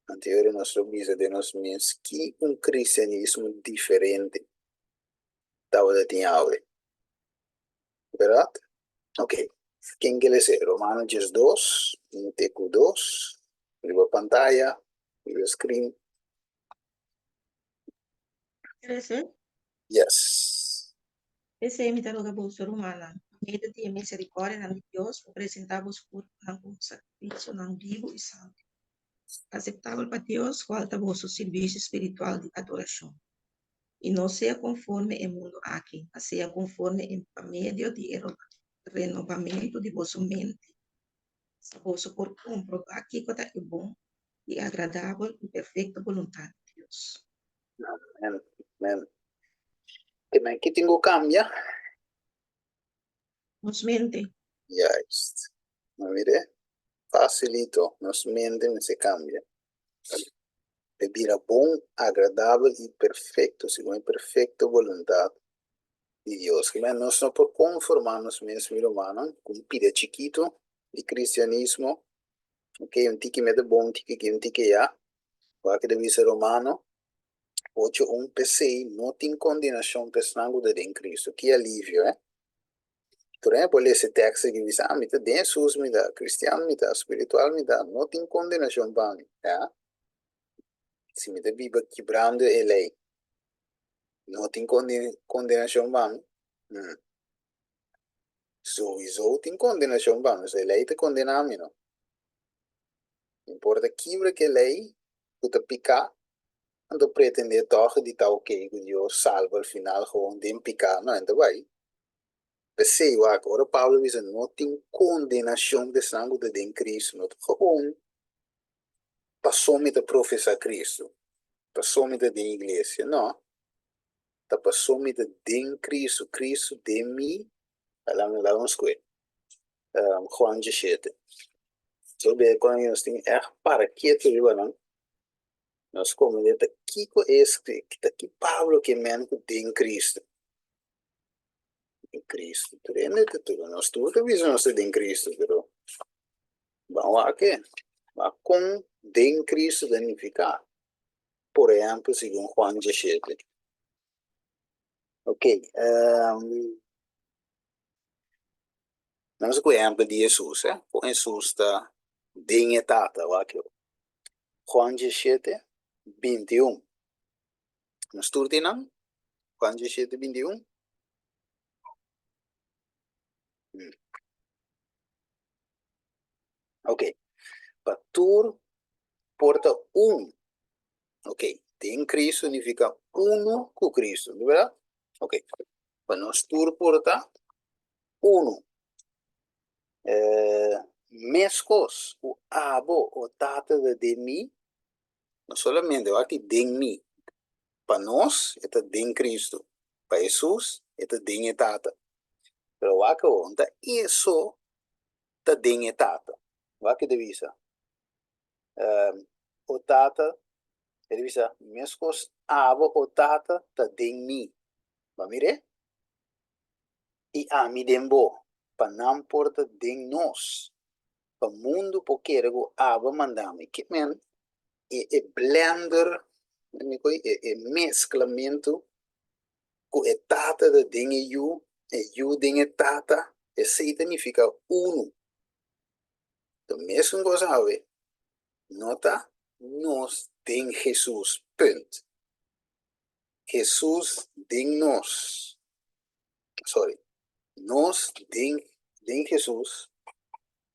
Speaker 1: anto nos lo bisa den nos mes ki un kristianismo diferente tabata tin awe. Bèrdat? Ok, ken ke lesa? Romano 12, un te ku dos, riba pantaya, riba screen.
Speaker 4: Trese?
Speaker 1: Yes.
Speaker 4: P'esei mi ta roga boso, rumannan, pa medio di e miserikòrdianan di Dios, pa presentá boso kurpunan komo sakrifisionan bibu i santu, aseptabel pa Dios, kual ta boso sirbisio spiritual di adorashon. I no sea konforme e mundu aki, ma sea konforme e pa medio di e renobamentu di boso mente, pa boso por komprobá kiko ta e bon i agradabel i perfekto boluntat di Dios.
Speaker 1: Amen, amen. Te men ki tin ku kambia?
Speaker 4: Nos mente.
Speaker 1: Juist. No mire? Facilito. Nos mente mester kambia. Pe bira bon, agradabel i perfekto, segun e perfekto boluntat di Dios. Ki men nos no por konformá nos mes, mi rumannan, ku un pida chikito di kristianismo. Ok, un tiki mete bon, un tiki aki, un tiki allá. Wak ta bisa Romano ocho un, P'esei no tin kondenashon pa esnan ku ta den Kristu. Ki alivio, eh! Tur hende por lesa e tekst aki i bisa, Ah, mi ta den Hesus, mi ta kristian, mi ta spiritual, mi ta. No tin kondenashon pa mi. Ya. Si mi ta biba kibrando e lei, no tin kondenashon pa mi? Hmm. Souiso tin kondenashon pa mi, pasobra e lei ta kondená mi, no? No importa kibra ke lei ku ta piká, nan ta pretendé tòg di ta okey ku Dios salba al final gewoon den piká. No, nan ta bai. P'esei wak, ora Pablo bisa no tin kondenashon pa esnan ku ta den Kristu, no ta gewoon paso mi ta profesá Kristu, paso mi ta den iglesia, no. Ta paso mi ta den Kristu, Kristu den mi. Laga nos kue. Juan 17. So be kon nos tin ègt para ketu riba nan, nos komprendé ta kiko es, ta ki Pablo ke men ku den Kristu. Den Kristu, tur hende ta tur, nos tur ta bisa nos ta den Kristu, pero ban wak e, wak kon den Kristu ta nifiká, por ehèmpel segun Juan 17. Ok, Nos ku ehèmpel di Hesus, eh? Kon Hesus ta den e Tata, wak yo. Juan 17, 21. Nos tur tin nan? Juan 17, 21. Hmm. Ok. Pa tur por ta un. Ok. Den Cristo significa uno ku Cristo, di berdad? Ok. Pa nos tur por ta unu. Meskos ku abo o Tata ta den mi, no solamente wak aki den mi, pa nos e ta den Kristu, pa Hesus e ta den e Tata. Pero wak awor, ta e so ta den e Tata. Wak e ta bisa, O Tata, e ta bisa, meskos abo o Tata ta den mi. Bo a mir'é? I ami den bo, pa nan por ta den nos, pa mundu por kere ku abo a manda mi. Ke men e e blender, e e mesklamentu ku e Tata ta den e Yu, e Yu den e Tata, esei ta nifiká unu. Ta mesun kos awe, no ta nos den Hesus, punt. Hesus den nos, sorry, nos den den Hesus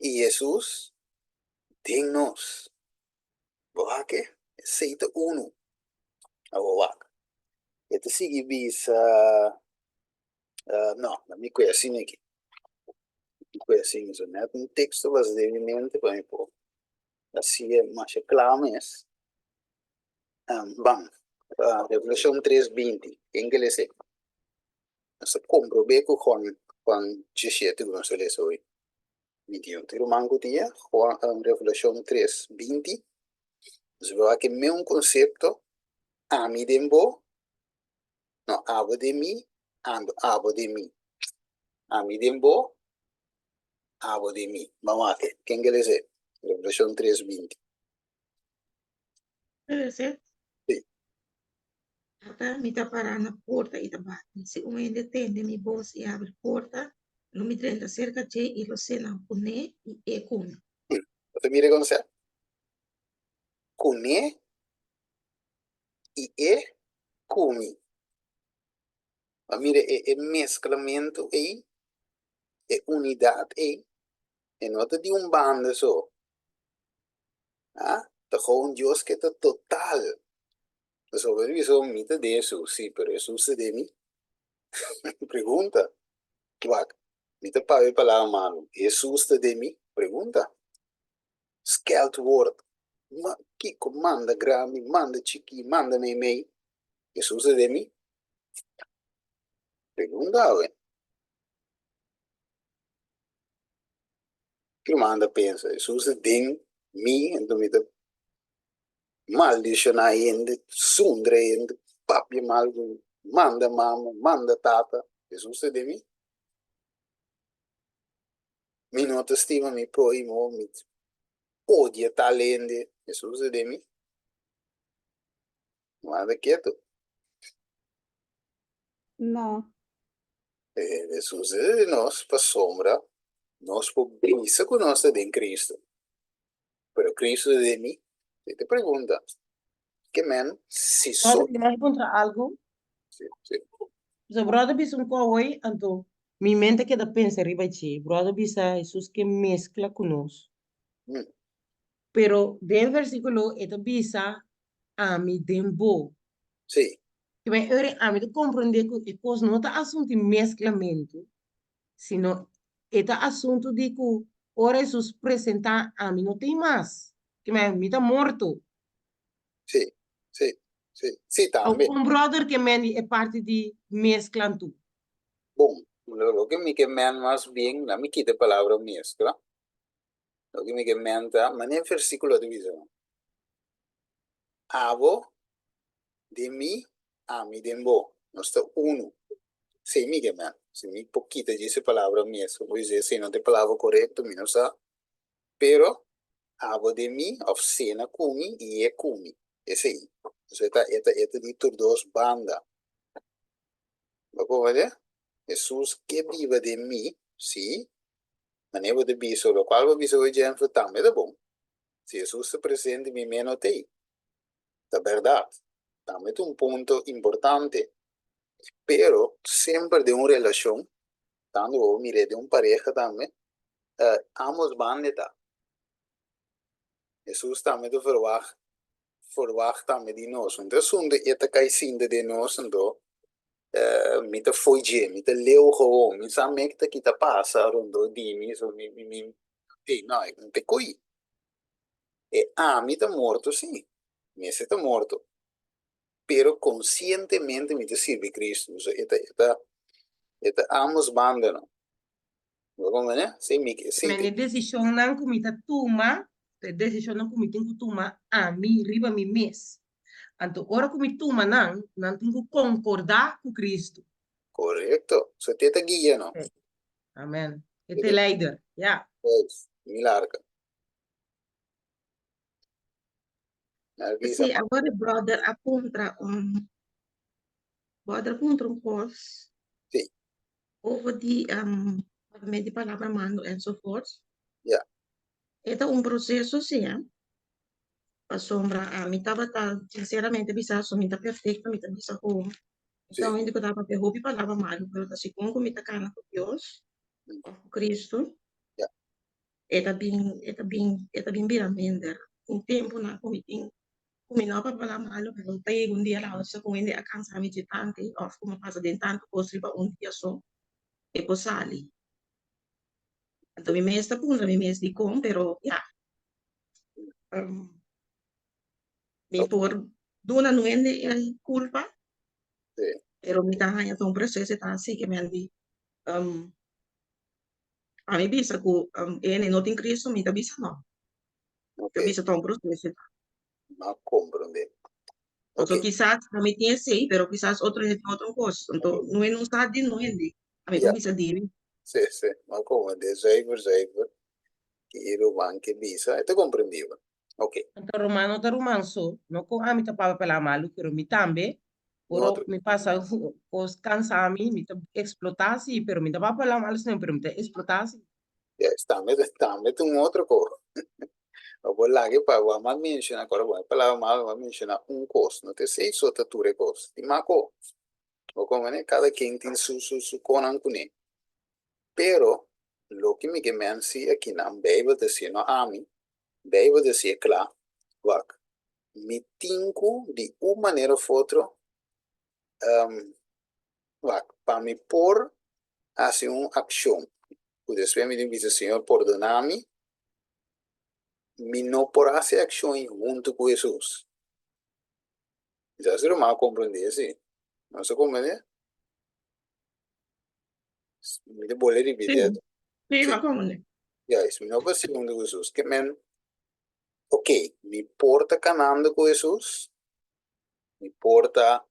Speaker 1: i Hesus den nos. Bo wak e? Esei ta unu. Awor wak. E ta sigui bisa, no, na mi kue asina aki. Mi kue asina, so net un teksto basa den mi mente pa mi por hasié masha kla mes. Ban, Revelashon 3:20, ken ke lesa? Nos ta komprob'é ku Juan, Juan diesshete ku nos ta lesa hoy. 21. Tin ruman ku tin ya? Juan, Revelashon 3, 20. Nos a wak e meun konsepto, ami den bo, no, abo den mi, ando abo den mi. Ami den bo, abo den mi. Ban wak e. Ken ke lesa e? Revelashon 3, 20.
Speaker 4: Debe ser.
Speaker 1: Sí.
Speaker 4: Ata mi ta pará na porta i ta bati. Si un hende tende mi bos i abri porta, lo mi drenta serka dje i lo sena kuné i e ku mi.
Speaker 1: Bo ta mira kon sa? Kuné i e ku mi. Bo a mira e e mesklamentu ei, e unidat ei, e no ta di un banda so. Ah, ta gewoon Dios ke ta total. Pasobra bo bisa mi ta den Hesus, sí, pero Hesus ta den mi? Pregunta. Wak, mi ta papia e palabra malu. Hesus ta den mi? Pregunta. Scheldwoord. Ma kiko manda grandi, manda chikí, manda meimei. Hesus ta den mi? Pregunta awe. Ki manda pensa, Hesus ta den mi, enton mi ta maldishoná hende, zundra hende, papia mal ku manda mama, manda tata, Hesus ta den mi? Mi no ta stima mi próhimo, mi odia tal hende, Hesus ta den mi? Manda ketu.
Speaker 3: No.
Speaker 1: Hesus ta den nos pasobra nos por bisa ku nos ta den Cristo. Pero Cristo ta den mi? E ta pregunta. Ke men si so.
Speaker 2: Brother, mi mag puntra algu?
Speaker 1: Si, si.
Speaker 2: So brother bisa un kos hoy, anto mi mente a keda pensa riba dje. Brother bisa Hesus ke meskla ku nos. Pero den versikulo e ta bisa ami den bo.
Speaker 1: Sí.
Speaker 2: Te men ora ami ta komprendé ku e kos no ta asuntu di mesklamentu, sino e ta asuntu di ku ora Hesus presentá ami no tin mas. Te men mi ta morto.
Speaker 1: Sí, sí, sí. Sí, tambe.
Speaker 2: Un brother ke men di e parti di mesklantu.
Speaker 1: Bon, loke mi ke men mas bien, na mi kita e palabra meskla. Loke mi ke men ta, manera e versíkulo ta bisa, Abo den mi, ami den bo, nos ta unu. Esei mi ke men. Si mi por kita djis e palabra mes, bo por bisa esei no ta e palabra korekto, mi no sa. Pero, abo den mi, òf sena ku mi i e ku mi. Esei. Entonces e ta, e ta, e ta di tur dos banda. Bo comprende? Hesus ke biba den mi, sí, Manera bo ta bisa, lokual bo bisa hoy Jennifer tambe ta bon. Si Hesus ta presente mi me no t'ei. Ta bèrdat. Tambe ta un punto importante. Pero semper den un relashon, tantu bo mir'é den un pareha tambe, ambos banda ta. Hesus tambe ta verwagt, verwagt tambe di nos. Un ta asuntu e ta kai sinta den nos, anto mi ta fo'i dje, mi ta leu gewoon, mi sa mek ta kita pasa rondó di mi, so mi mi mi ey no, e no ta ko'i. E ami ta morto sí, mester ta morto, pero konsientemente mi ta sirbi Cristo, so e ta e ta e ta ambos banda no. Bo comprende? Sí, mi sí.
Speaker 2: Men e desishonnan ku mi ta tuma, ta e desishonnan ku mi tin ku tuma ami riba mi mes. Anto ora ku mi tuma nan, nan tin ku konkordá ku Kristu.
Speaker 1: Korekto. So te ta guia no.
Speaker 2: Amen. E te leider. Ya.
Speaker 1: Juist. Mi larga.
Speaker 4: Sí, awor e brother a puntra un brother a puntra un kos.
Speaker 1: Sí.
Speaker 4: Over di um, di palabra mando enzovoort.
Speaker 1: Ja.
Speaker 4: E ta un proceso, sí, hè. Pasobra ami tabata sinceramente bisa so mi ta perfecto, mi ta bisa ku mi ta un hende ku ta papia hopi palabra malu, pero ta segun ku mi ta kana ku Dios òf ku Cristo, e ta bin e ta bin e ta bin bira minder. Tin tempunan ku mi tin ku mi no a papia palabra malu, pero ta yega un dia la ora ku un hende a kansa mi dje tantu òf ku mi a pasa den tantu kos riba un dia so, e por sali. Anto mi mes ta puntra mi mes dikon, pero ya. Mi por duna nuende e culpa.
Speaker 1: Sí.
Speaker 4: Pero mi ta haña ta un proceso e ta hasi ke men di um, ami bisa ku um, ene no tin Cristo, mi ta bisa no.
Speaker 1: Ok,
Speaker 4: Ta bisa ta un proceso.
Speaker 1: m'a komprondé.
Speaker 4: Paso
Speaker 1: Ok,
Speaker 4: kisas ami tin esei, pero kisas otro hende tin otro kos. Anto no e no sa di no hende. Ami
Speaker 1: Ja.
Speaker 4: por bisa di mi.
Speaker 1: Sí, sí, m'a komprondé. Zuiver, zuiver. Ki e ruman ke bisa, e ta komprendibel. Ok.
Speaker 2: Anto ruman no ta ruman so, no ku ami ta papia palabra malu, pero mi tambe, ora
Speaker 1: Otro.
Speaker 2: mi pasa kos kansa mi, mi ta eksplotá si, pero mi ta papia palabra malu si, pero mi ta eksplotá si.
Speaker 1: Yes, tambe, tambe ta un otro kos. Bo por laga pa bo a menshoná, kòrda bo e palabra malu, bo a menshoná un kos, no ta esei so ta tur e kos, tin mas kos. Bo komprende? Kada ken tin su su su konan kuné. Pero loke mi ke men si akinan, Beibel ta siña no ami, Beibel ta siña kla, wak, mi tin ku di un manera of otro, wak, pa mi por hasi un akshon ku despues mi tin bisa Señor pordona mi, mi no por hasi e akshon ei huntu ku Hesus. Mi sa si ruman a komprendé esei. Nos a komprendé? Mi ta bolbe ripití
Speaker 4: Sí,
Speaker 1: eto.
Speaker 4: sí,
Speaker 1: Sí.
Speaker 4: m'a komprendé.
Speaker 1: Juist, mi no por hasi huntu ku Hesus. Ke men, ok, mi por ta kanando ku Hesus, mi por ta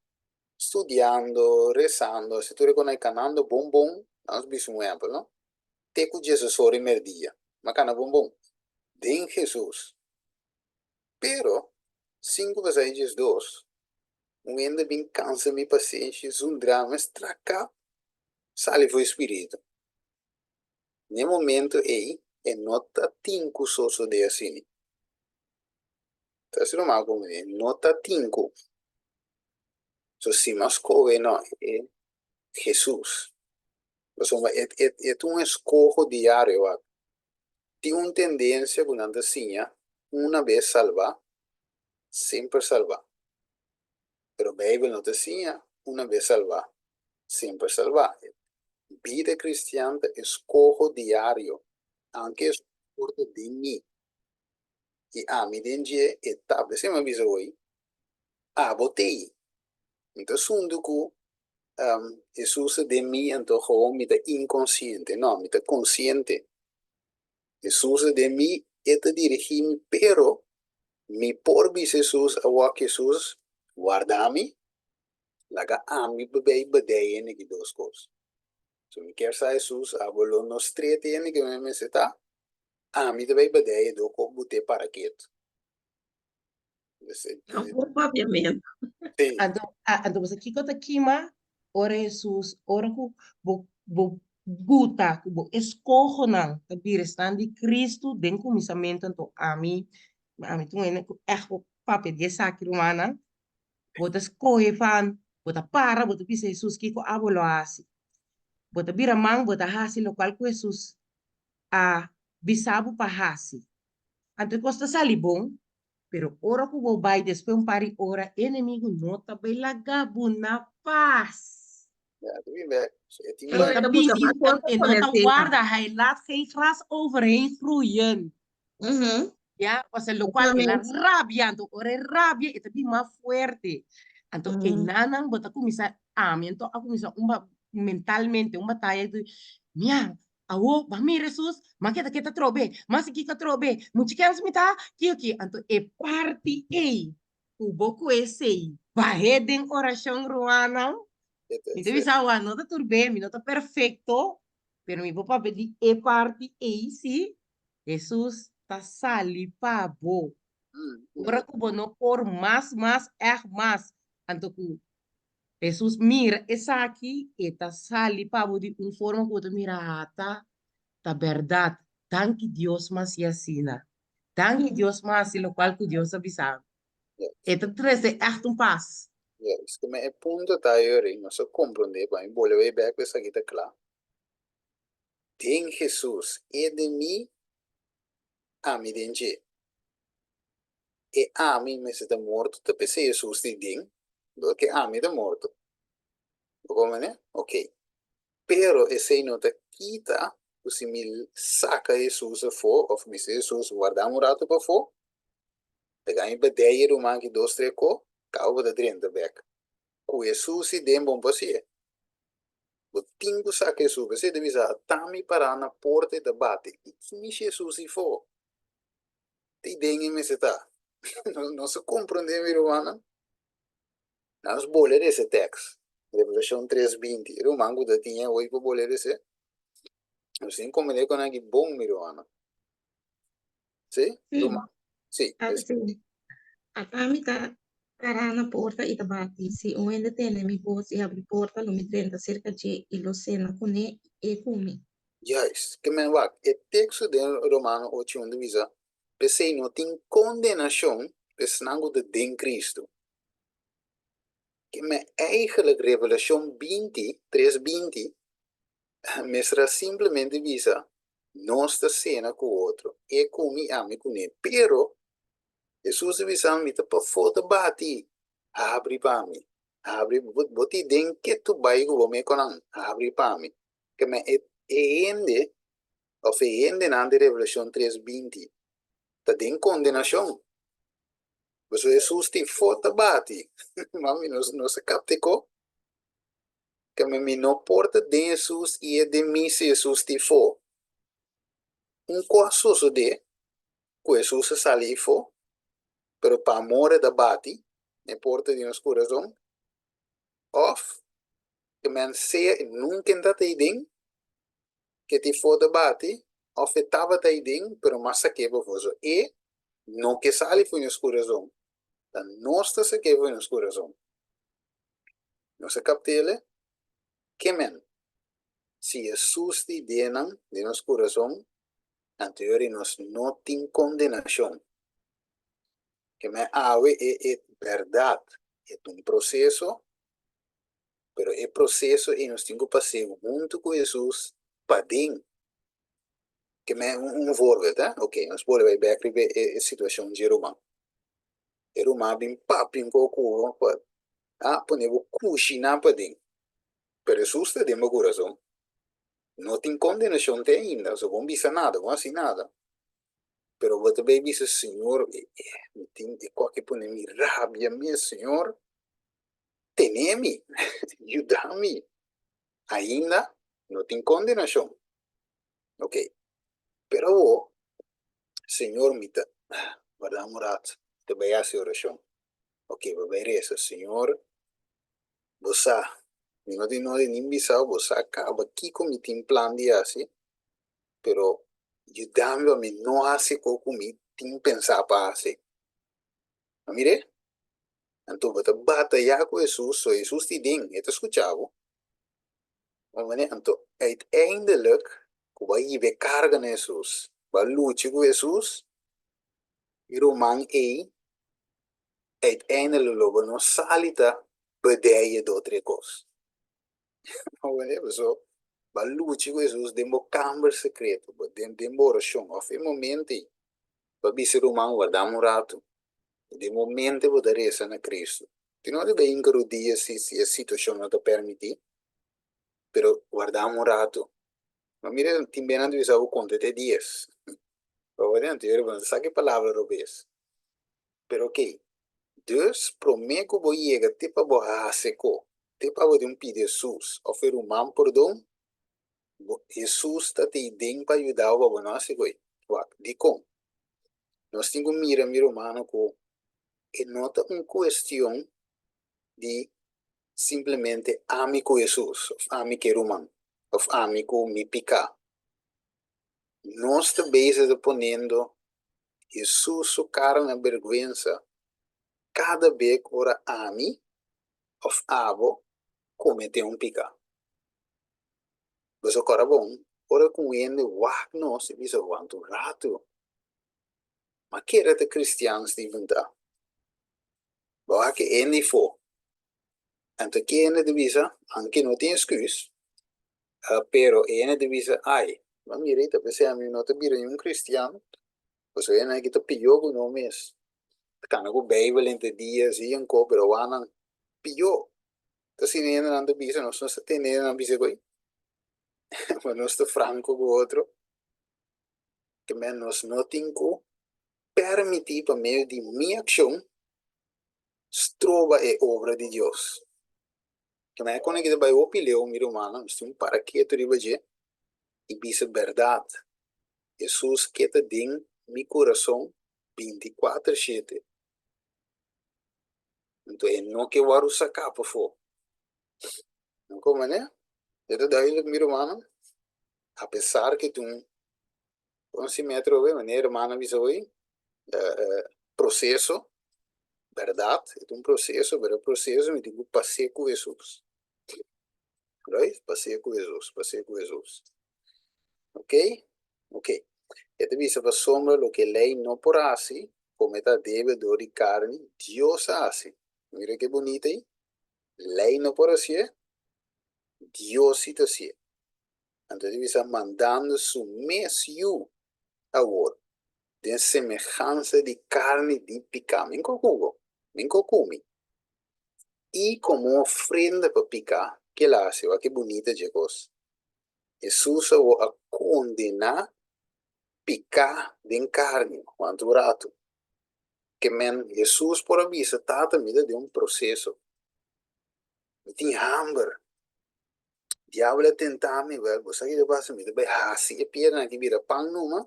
Speaker 1: studiando, rezando, hasi tur e kos nan kanando bon bon, nos bisa un ehèmpel, no? Te ku diesdos ora i merdia, m'a kana bon bon den Hesus. Pero, sinku pasá i 12, un hende bin kansa mi pasenshi, zundra mi, straka, sali for e spiritu. N'e momento ei, e no ta tin ku sosodé asina. Ta hasi lo mal ku mi, e no ta tin ku. So, si mas skohe no, e Hesus. Pasobra e, e, e ta un eskoho diario wak. Tin un tendensia ku nan ta siña una bes salbá, semper salbá. Pero Beibel no ta siña una bes salbá, semper salbá. Bida kristian ta eskoho diario, aunke e por ta den mi i ami den dje, e ta. P'esei mi a bisa hoy, abo t'ei. Mi ta asuntu ku Hesus ta den mi anto gewoon mi ta inkonsiente. No, mi ta konsiente. Hesus ta den mi, e ta dirigí mi, pero mi por bisa Hesus, Awor Hesus, warda mi, laga ami bebé i bedei hende ki dos kos. So mi kier sa Hesus, abo lo no strete hende ke mi mester ta, ami ta bai bedei e do kos but'é para ketu.
Speaker 4: Tampoco papiamento.
Speaker 1: Sí.
Speaker 2: Anto, anto bo sa kiko ta kima ora Hesus, ora ku bo bo buta ku bo eskohonan ta bira esnan di Kristu den kuminsamentu, anto ami, ami ta un hende ku ègt por papia di esaki rumannan, bo ta skohe van, bo ta para, bo ta bisa Hesus kiko abo lo hasi. Bo ta bira man, bo ta hasi lokual ku Hesus a bisa bo pa hasi. Anto e kos ta sali bon, pero ora ku bo bai despues un par di ora, e enemigu no ta bai laga bo na pas.
Speaker 1: Ja, ta bin bek. So, e tin
Speaker 2: E
Speaker 4: Pero
Speaker 2: ta
Speaker 4: e ta
Speaker 2: bin
Speaker 4: buska
Speaker 2: i
Speaker 4: mas kos pa
Speaker 2: e no
Speaker 4: poner
Speaker 2: ta
Speaker 4: seta.
Speaker 2: warda, hij laat geen gras overheen groeien. Ya, osea lokual el a
Speaker 4: Exactamente.
Speaker 2: rabia, anto ora e rabia e ta bin mas fuerte. Anto enanan bo ta kuminsá, ami anto a kuminsá un ba mentalmente un bataya di, mia, Awo, bo a mira Hesus, ma keda keda trobe, ma si kiko trobe, muchu kens mi ta, kiko ki. Anto e parti ei ku bo ku esei bah'é den orashon, rumannan, mi ta bisa awa, no ta tur be, mi no ta perfekto, pero mi por papia di e parti ei si, Hesus ta sali pa bo. Ora ku bo no por mas, mas, ègt mas, anto ku Hesus mira esaki, e ta sali pa bo di un forma ku bo ta mira, Ata, ta bèrdat. Danki Dios mas i asina. Danki Dios mas i lokual ku Dios a bisa mi. E ta trese ègt un pas.
Speaker 1: Yes, ku e punto ta yori, nos a komprondé, pa mi bolbe bai bèk pa esaki ta kla. Den Hesus, e den mi, ami den dje. E ami mester ta morto ta p'esei Hesus di den dor ke ami ta morto. Bo komprende? Ok. Pero esei no ta kita ku si mi saka Hesus afó òf bisa Hesus warda un ratu pafó, laga mi bedei e ruman aki dos tres ko, kaba bo ta drenta bèk. Ku Hesus i den bon pasie. Bo tin ku sa ku Hesus. P'esei ta bisa, Ata mi pará na porta i ta bati. I ki mishi Hesus i fo? Te i den e mester ta. Nos a komprondé, mi rumannan? Nos bole resa e tèks. Revelashon 3:20. E ruman ku ta tin e oi pa bole resa. Nos tin komprendé kon aki bon, mi rumannan. Sí?
Speaker 4: Sí.
Speaker 1: Ruman. Sí.
Speaker 4: Ah, sí. Ata mi ta pará na porta i ta bati. Si un hende tende mi bos i habri porta, lo mi drenta serka dje i lo sena kuné i e ku mi.
Speaker 1: Juist. Ke men wak, e teksto den Romano ocho un ta bisa, P'esei no tin kondenashon pa esnan ku ta den Kristu. Ke men eigenlijk Revelashon 20, 3, 20 mester a simplemente bisa, Nos ta sena ku otro, e ku mi, ami kuné. Pero, Hesus a bisa, Mi ta pafó ta bati, habri pa mi. Habri, bo tin den ke tu bai ku bo mekonan, habri pa mi. Ke men e hende, òf e hendenan di Revelashon 3, 20 ta den kondenashon. Pasobra Hesus tin fo ta bati. Mami, nos no sa kapta e ko. Ke men mi no por ta den Hesus i e den mi si Hesus tin fo. Un ko a sosodé ku Hesus a sali ifo, pero pa amor e ta bati na e porta di nos kurason, òf ke men sea e nunka e ta den, ke tin fo ta bati, òf e tabata aden pero mas sak'é pafó. So e no ke sali for di nos kurason, ta nos ta sak'é for di nos kurason. Nos a kapt'el? Ke men? Si Hesus di ideanan den nos kurason, anto yori nos no tin kondenashon. Ke men awe e e bèrdat, e ta un proseso, pero e proseso ei nos tin ku pas'é huntu ku Hesus paden. Ke men un voorbeeld, eh? Oké, nos bolbe bai bèk riba e situashon dje ruman. E ruman a bin papia un poco ku bo pa a pone bo kushiná paden. Pero Hesus ta den bo kurason. No tin kondenashon te ainda, so bo no bisa nada, bo no hasi nada. Pero bo ta bai bisa, Señor, mi tin e kos ke pone mi rabia mes, Señor, tene mi, yuda mi. Ainda no tin kondenashon. Ok, pero awor, Señor, mi ta, warda un rato, mi ta bai hasi orashon. Ok, bo bai resa, Señor, bo sa, mi no tin nodi ni bisa bo, bo sa kaba kiko mi tin plan di hasi, pero yuda mi pa mi no hasi kos ku mi tin pensa pa hasi. A mira? Anto bo ta bataya ku Hesus, so Hesus tin den, e ta skucha bo. Anto uiteindelijk ku bo a hiba e karga na Hesus, bo a lucha ku Hesus, e ruman ei uiteindelijk lo bo no sali ta bedeye do tre kos. Paso bo a lucha ku Hesus den bo kamber sekreto, den den bo orashon òf e momento ei bo a bisa e ruman warda un ratu, den momento bo ta resa na Kristu. Tin ora bo a hinka rudia si si e situashon no ta permití, pero warda un ratu. Ma mira tin bes nan ta bisa bo konta te dies. Bo no ta sa ki palabra robes. Pero ok, dus promé ku bo yega te pa bo hasi ko, te pa bo tin pidi Hesus òf e ruman pordon, bo Hesus ta tei den pa yuda bo pa bo no hasi koe. Wak, dikon? Nos tin ku mira, mi rumannan, ku e no ta un kuestion di simplemente ami ku Hesus òf ami ku e ruman òf ami ku mi piká. Nos ta bezig ta poniendo Hesus su kara na bergwensa kada bek ora ami òf abo kometé un piká. Boso kòrda bon, ora ku un hende wak nos i bisa, Wanta un ratu, ma kere ta kristian Steven ta? Bo wak e hende afó. Anto ki hende ta bisa, Anke no tin esküs, Pero e hende ta bisa, Ai, bo a mira ei ta p'esei ami no ta bira niun kristian, pasobra e hende aki ta pió ku no mes. Ta kanda ku Beibel henter dia si i anko, pero wak nan pió. Ta asina e hendenan ta bisa, nos no sa tende e hendenan bisa koe, ma nos ta franko ku otro. Ke men nos no tin ku permití pa medio di mi akshon stroba e obra di Dios. Ke men kon aki ta bai hopi leu, mi rumannan, nos tin un para ketu riba dje i bisa bèrdat. Hesus ke ta den mi kurason bintikuater shete. Anto e no ke wòrdu saká pafó. No kon manera? E ta duidelijk, mi rumannan. Apesar ke tin un kon si mi atrobe, manera hermana a bisa hoy, proseso, bèrdat, e ta un proseso, pero e proseso mi tin ku pas'é ku Hesus. Right? Pas'é ku Hesus, pas'é ku Hesus. Ok? Ok. E ta bisa pasobra loke lei no por hasi, komo e ta debe dor di karni, Dios a hasi. Mira ke bunita ei. Lei no por hasié, Dios si ta hasié. Anto e ta bisa mandando su mes Yu awor den semehansa di karni di piká. Min ko ku bo, min ko ku mi. I komo ofrenda pa piká, ke el a hasi? Wak ke bunita dje kos. Hesus awor a kondená piká den karni. Wanta un ratu. Ke men Hesus por a bisa, Tata, mi ta den un proseso. Mi tin hamber. Diabel a tenta mi, wèl, bo sa kiko ta pasa? Mi ta bai hasi e pierna aki bira pan numa,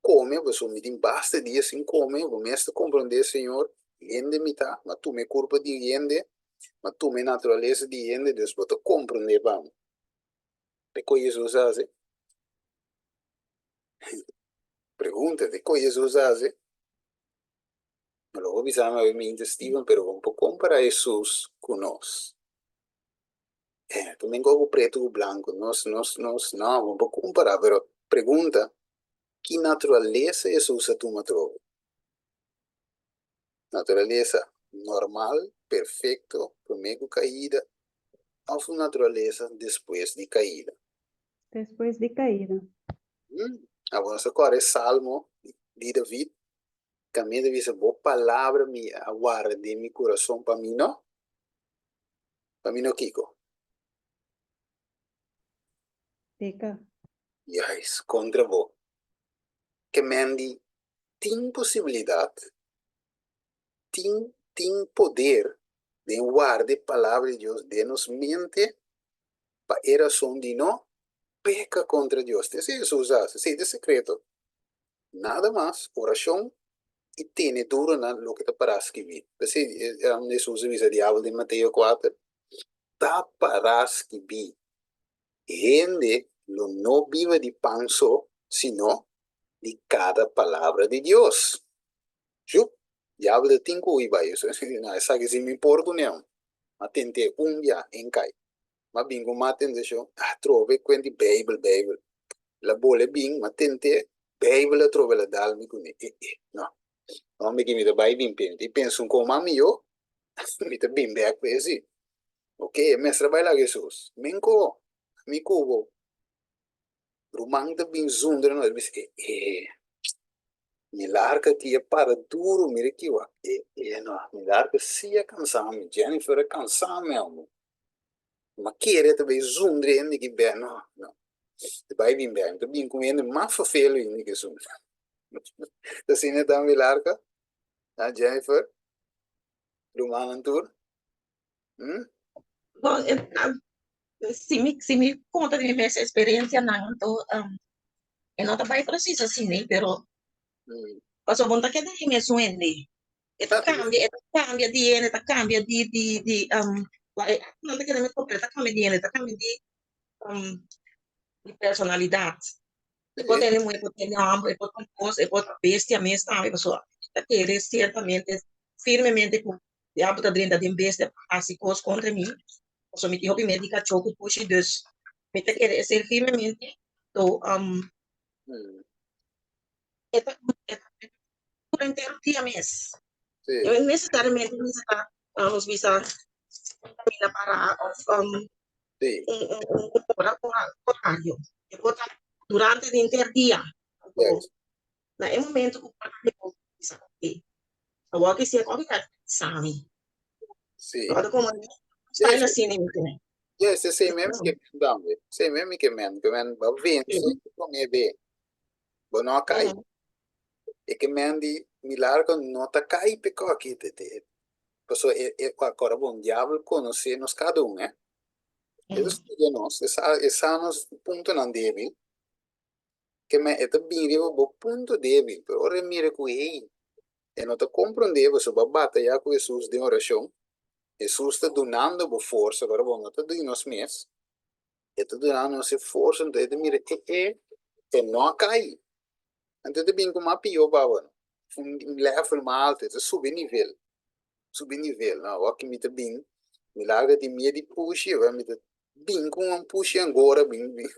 Speaker 1: kome, pasobra mi tin basta dia sin kome. Bo mes ta komprondé, Señor, hende mi ta, mi a tuma e kurpa di hende, mi a tuma e naturalesa di hende, dus bo ta komprondé pa mi. Dikon Hesus a hasi? Pregunta, dikon Hesus a hasi? No lo bo bisa mi awe minta Steven, pero bo no por kompara Hesus ku nos. Eh, ta men ku pretu ku blanku, nos, nos, nos, no, bo no por kompara, pero pregunta, ki naturalesa Hesus a tuma atrobe? Naturalesa normal, perfekto, promé ku kaida, òf un naturalesa despues di kaida?
Speaker 3: Despues di kaida.
Speaker 1: Abo nos ta kòrda e salmo di David, kaminda ta bisa, Bo palabra mi a warda den mi kurason pa mi no, pa mi no kiko?
Speaker 3: Peka.
Speaker 1: Juist, kontra bo. Ke men di tin posibilidat, tin tin poder den warda e palabra di Dios den nos mente pa e rason di no peka kontra Dios. Ta esei Hesus a hasi, esei ta e sekreto. Nada mas, orashon i tene duro na loke ta pará skibí. P'esei Hesus a bisa diabel den Mateo kuater, Ta pará skibí, hende lo no biba di pan so, sino di kada palabra di Dios. Shup, diabel ta tin ku hui bai. No, esaki si mi por ku neon. M'a tent'é un bia, en kai. M'a bin ku mas tentashon, atrobe kuenti Beibel, Beibel. El a bole bin, m'a tent'é, Beibel atrobe el a dal mi kuné. E, e, no. Homber ki mi ta bai bin p'e. Mi ta pensa un kon mas mihó, mi ta bin bèk p'e si. Ok, e mester a bai laga Hesus. Menko, mi ku bo. Ruman ta bin zundra nos, bisa, e, e, mi larga aki a para duru, mira ki wak. E, e, no, mi larga si a kansa mi, Jennifer a kansa mi amo. Ma kere ta bai zundra hende ki bè, no, no. Ta bai bin bè, mi ta bin ku hende mas fafelu hende ki zundra. Ta asina ta mi larga, ha Jennifer, rumannan tur. Hmm?
Speaker 4: Bon, si mi, si mi konta di mi mes eksperensianan, anto e no ta bai presis asina, pero pasobra bo no ta keda e mesun hende. E ta kambia, e ta kambia di hende, e ta kambia di, di, di, e no ta keda meskos, pero e ta kambia di hende, e ta kambia di, di personalidat. E por ta hende muhé, e por ta hende hòmber, e por ta un kos, e por ta bestia mes tambe, pasobra mi ta kere siertamente, firmemente ku Diabel ta drenta den bestia pa hasi kos kontra mi, pasobra mi tin hopi miedu di kachó ku pushi, dus mi ta kere esei firmemente, to e ta e ta dura entero dia mes. No nesesariamente mester ta nos bisa un kaminda pará òf un un ora orario, e por ta durante henter dia. Na e momento ku por ta bisa oke, awor ki si e koki ta sami. Awor ta komo style asina mi tene.
Speaker 1: Yes, esei mes mi ke men tambe. Esei mes mi ke men. Ke men bo a vense prome be. Bo no a kai. E ke men di milargo no ta kai pe koki. Pasobra e, e, kòrda bon, diabel konosé nos kada un, eh. E ta studia nos, e sa, e sa nos puntonan débil, ke men e ta bin riba bo punto débil, pero ora e mira ku hey, e no ta komprondé bo, so bo a batayá ku Hesus den orashon, Hesus ta dunando bo forsa, pero bo no ta di nos mes, e ta dunando nos e forsa, anto e ta mira e e e no a kai, anto e ta bin ku mas pió pa bo, un level mas alto, e ta subi nivel. Subi nivel no awor ki mi ta bin mi larga di mie di pushi awor mi ta bin ku un pushi angora bin bin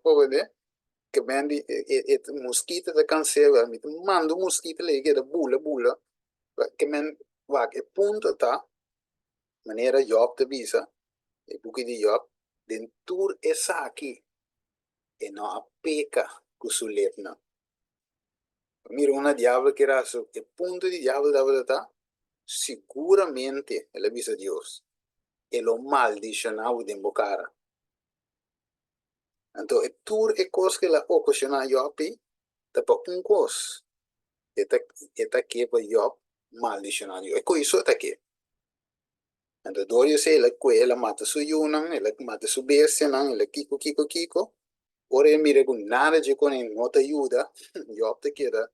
Speaker 1: bo ke ben di e e muskito ta kanse awor mi ta manda un muskito lei keda bula bula ke men wak e punto ta manera Job ta bisa e buki di Job den tur esaki e no a peka ku su lepnan. Mira una diabel kere haci e punto di diabel tabata ta, siguramente, el a bisa Dios, e lo maldiciona bo den bo cara. Anto e tur e cos cu el a ocasiona Job ei ta pa un cos, e ta e ta ke pa Job maldiciona Dios, e coiso e ta ke. Anto dor di esei el a kue, el a mata su yunan, el a mata su bestianan, el a kiko, kiko, kiko. Ora el mira ku nada dje kone no ta yuda, Job ta keda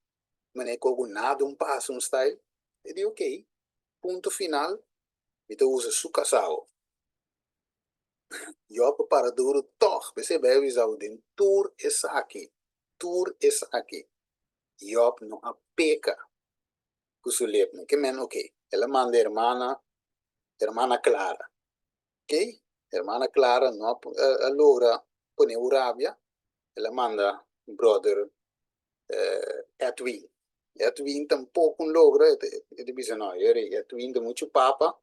Speaker 1: manera ku nada un pasa un style. E di okey, punto final, mi ta usa su kasao. Job a para duru tòg, p'esei Bijbel bisa bo den tur esaki, tur esaki, Job no a peka. ku su lepnan. Ke men ok. El a manda hermana, hermana Clara. Ok, hermana Clara no a, a logra pone un rabia. El a manda brother eh, Edwin. Edwin tampoco un logra, e ta bisa no, Edwin ta muchu papa.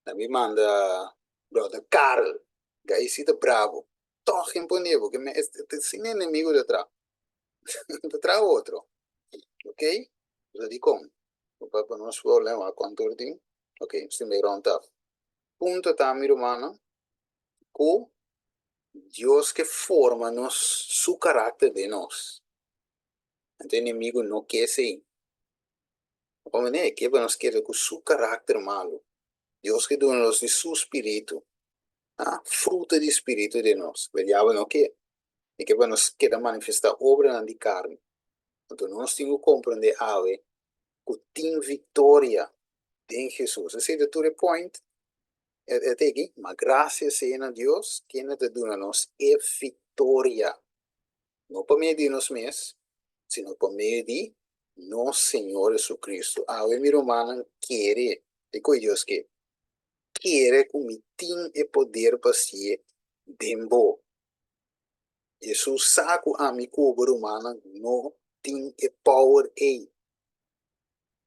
Speaker 1: Na mi manda brother Karel. Gai si ta bravo. Tog impone bo, ke men, e sin enemigo detrás. Ta traha otro. Ok? Pasobra dikon? Pa pa nos problema kuantu ora tin? Ok, si mi rond af. Punto ta mi rumannan ku Dios ke forma nos su karakter den nos. Anto enemigu no ke esei. Bo manera e ke pa nos keda ku su karakter malu. Dios ke duna nos di su spiritu, ah, fruta di spiritu den nos. Pero diabel no ke. E ke pa nos keda manifestá obranan di karni. Anto nos tin ku komprendé awe ku tin viktoria den Hesus. Esei ta tur e point e ta aki. Ma grasia sea na Dios kende ta duna nos e viktoria, no pa medio di nos mes, sino pa medio di nos Señor Jesucristo. Awe mi rumannan kere e koe Dios ke. Kere ku mi tin e poder pa si'e den bo. Hesus sa ku ami ku bo rumannan no tin e power ei,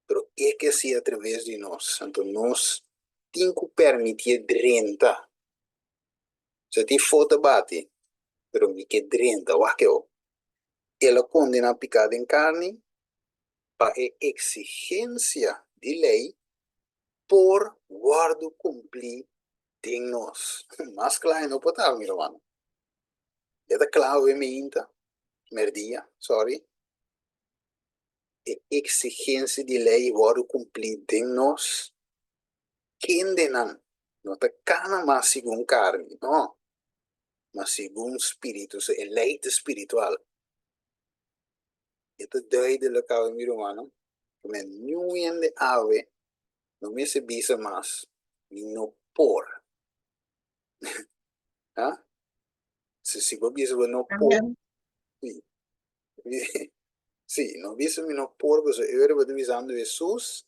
Speaker 1: pero e ke hasi atraves di nos. Anto nos tin ku permitié drenta. Sa tin fo ta bati, pero mi ke drenta. Wak e o. El a kondená piká den karni pa e eksigensia di lei por wòrdu kumplí den nos. Mas kla e no por ta, mi rumannan. E ta kla awe meinta, merdia, sorry. E eksigensia di lei wòrdu kumplí den nos. Kendenan no ta kana mas segun karni, no, ma segun spiritu. So e lei ta spiritual. E ta duidelik awe, mi rumannan, ku men niun hende awe no mester bisa mas, Mi no por. Ha? Si, si bo bisa bo no por,
Speaker 4: Amen.
Speaker 1: si, si, no bisa mi no por, pasobra e ora bo ta bisando Hesus,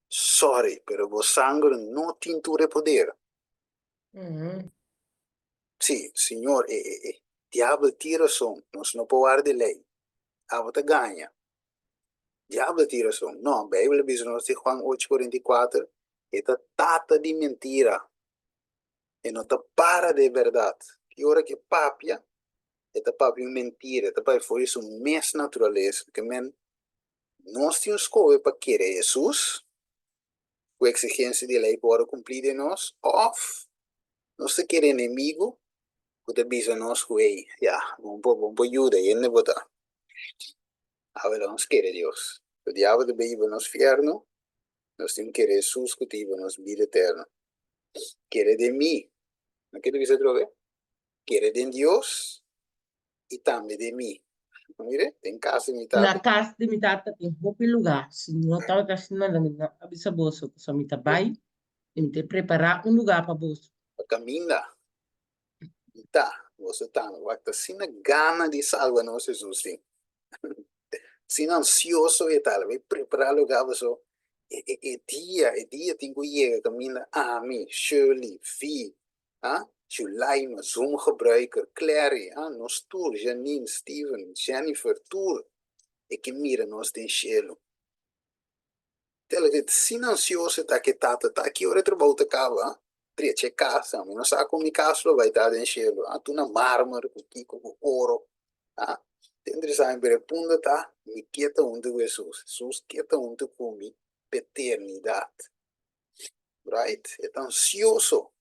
Speaker 1: sorry, pero bo sanger no tin tur e poder. Sí, Señor, e, e, e diabel tin rason, nos no por warda e ley. Abo ta gaña. Diabel tin rason. No, Bijbel a bisa nos den Juan ocho cuarenta i kuater, e ta tata di mentira. E no ta para di e berdad. Ki ora ke papia, e ta papia un mentira, e ta papia for di su mes naturalesa. Ke men, nos tin un skohe pa kere Hesus, ku eksigensia di lei por wòrdu kumplí den nos, òf nos ta kere enemigu ku ta bisa nos ku, ey, ya, bo por, bo por yuda, hende bo ta. Awe lo nos kere Dios. Ku diabel ta bin hiba nos fièrnu, nos tin ku kere Hesus ku ta hiba nos bida eterno. Kere den mi. No ke ta bisa atrobe? Kere den Dios i tambe den mi. Mire, den kas di mi
Speaker 2: Na
Speaker 1: tata.
Speaker 2: kas di mi tata tin hopi lugá. Si no tabata asina, lo mi no a bisa boso, pasobra mi ta bai i mi ta prepará un lugá pa boso.
Speaker 1: Pa kaminda mi ta, boso tambe. Wak ta asina gana di salba nos Hesus tin. Asina ansioso e ta, lo bai prepará lugá paso e e e dia, e dia tin ku yega kaminda ami, Shirley, Vi, ah, Julaima, Zoom gebruiker, Clary, ah, nos tur, Janine, Steven, Jennifer, tur e ke mira nos den shelu. Tel ke asina ansioso ta ke tata ta ki ora e trabou ta kaba, ah, drecha e kas, ami no sa kon mi kas lo bai ta den shelu, ah, tur na marmer ku kiko ku oro, ah, ta interesante pero e punto ta mi ke ta huntu ku Hesus, Hesus ke ta huntu ku mi pa eternidat. Right? E ta ansioso,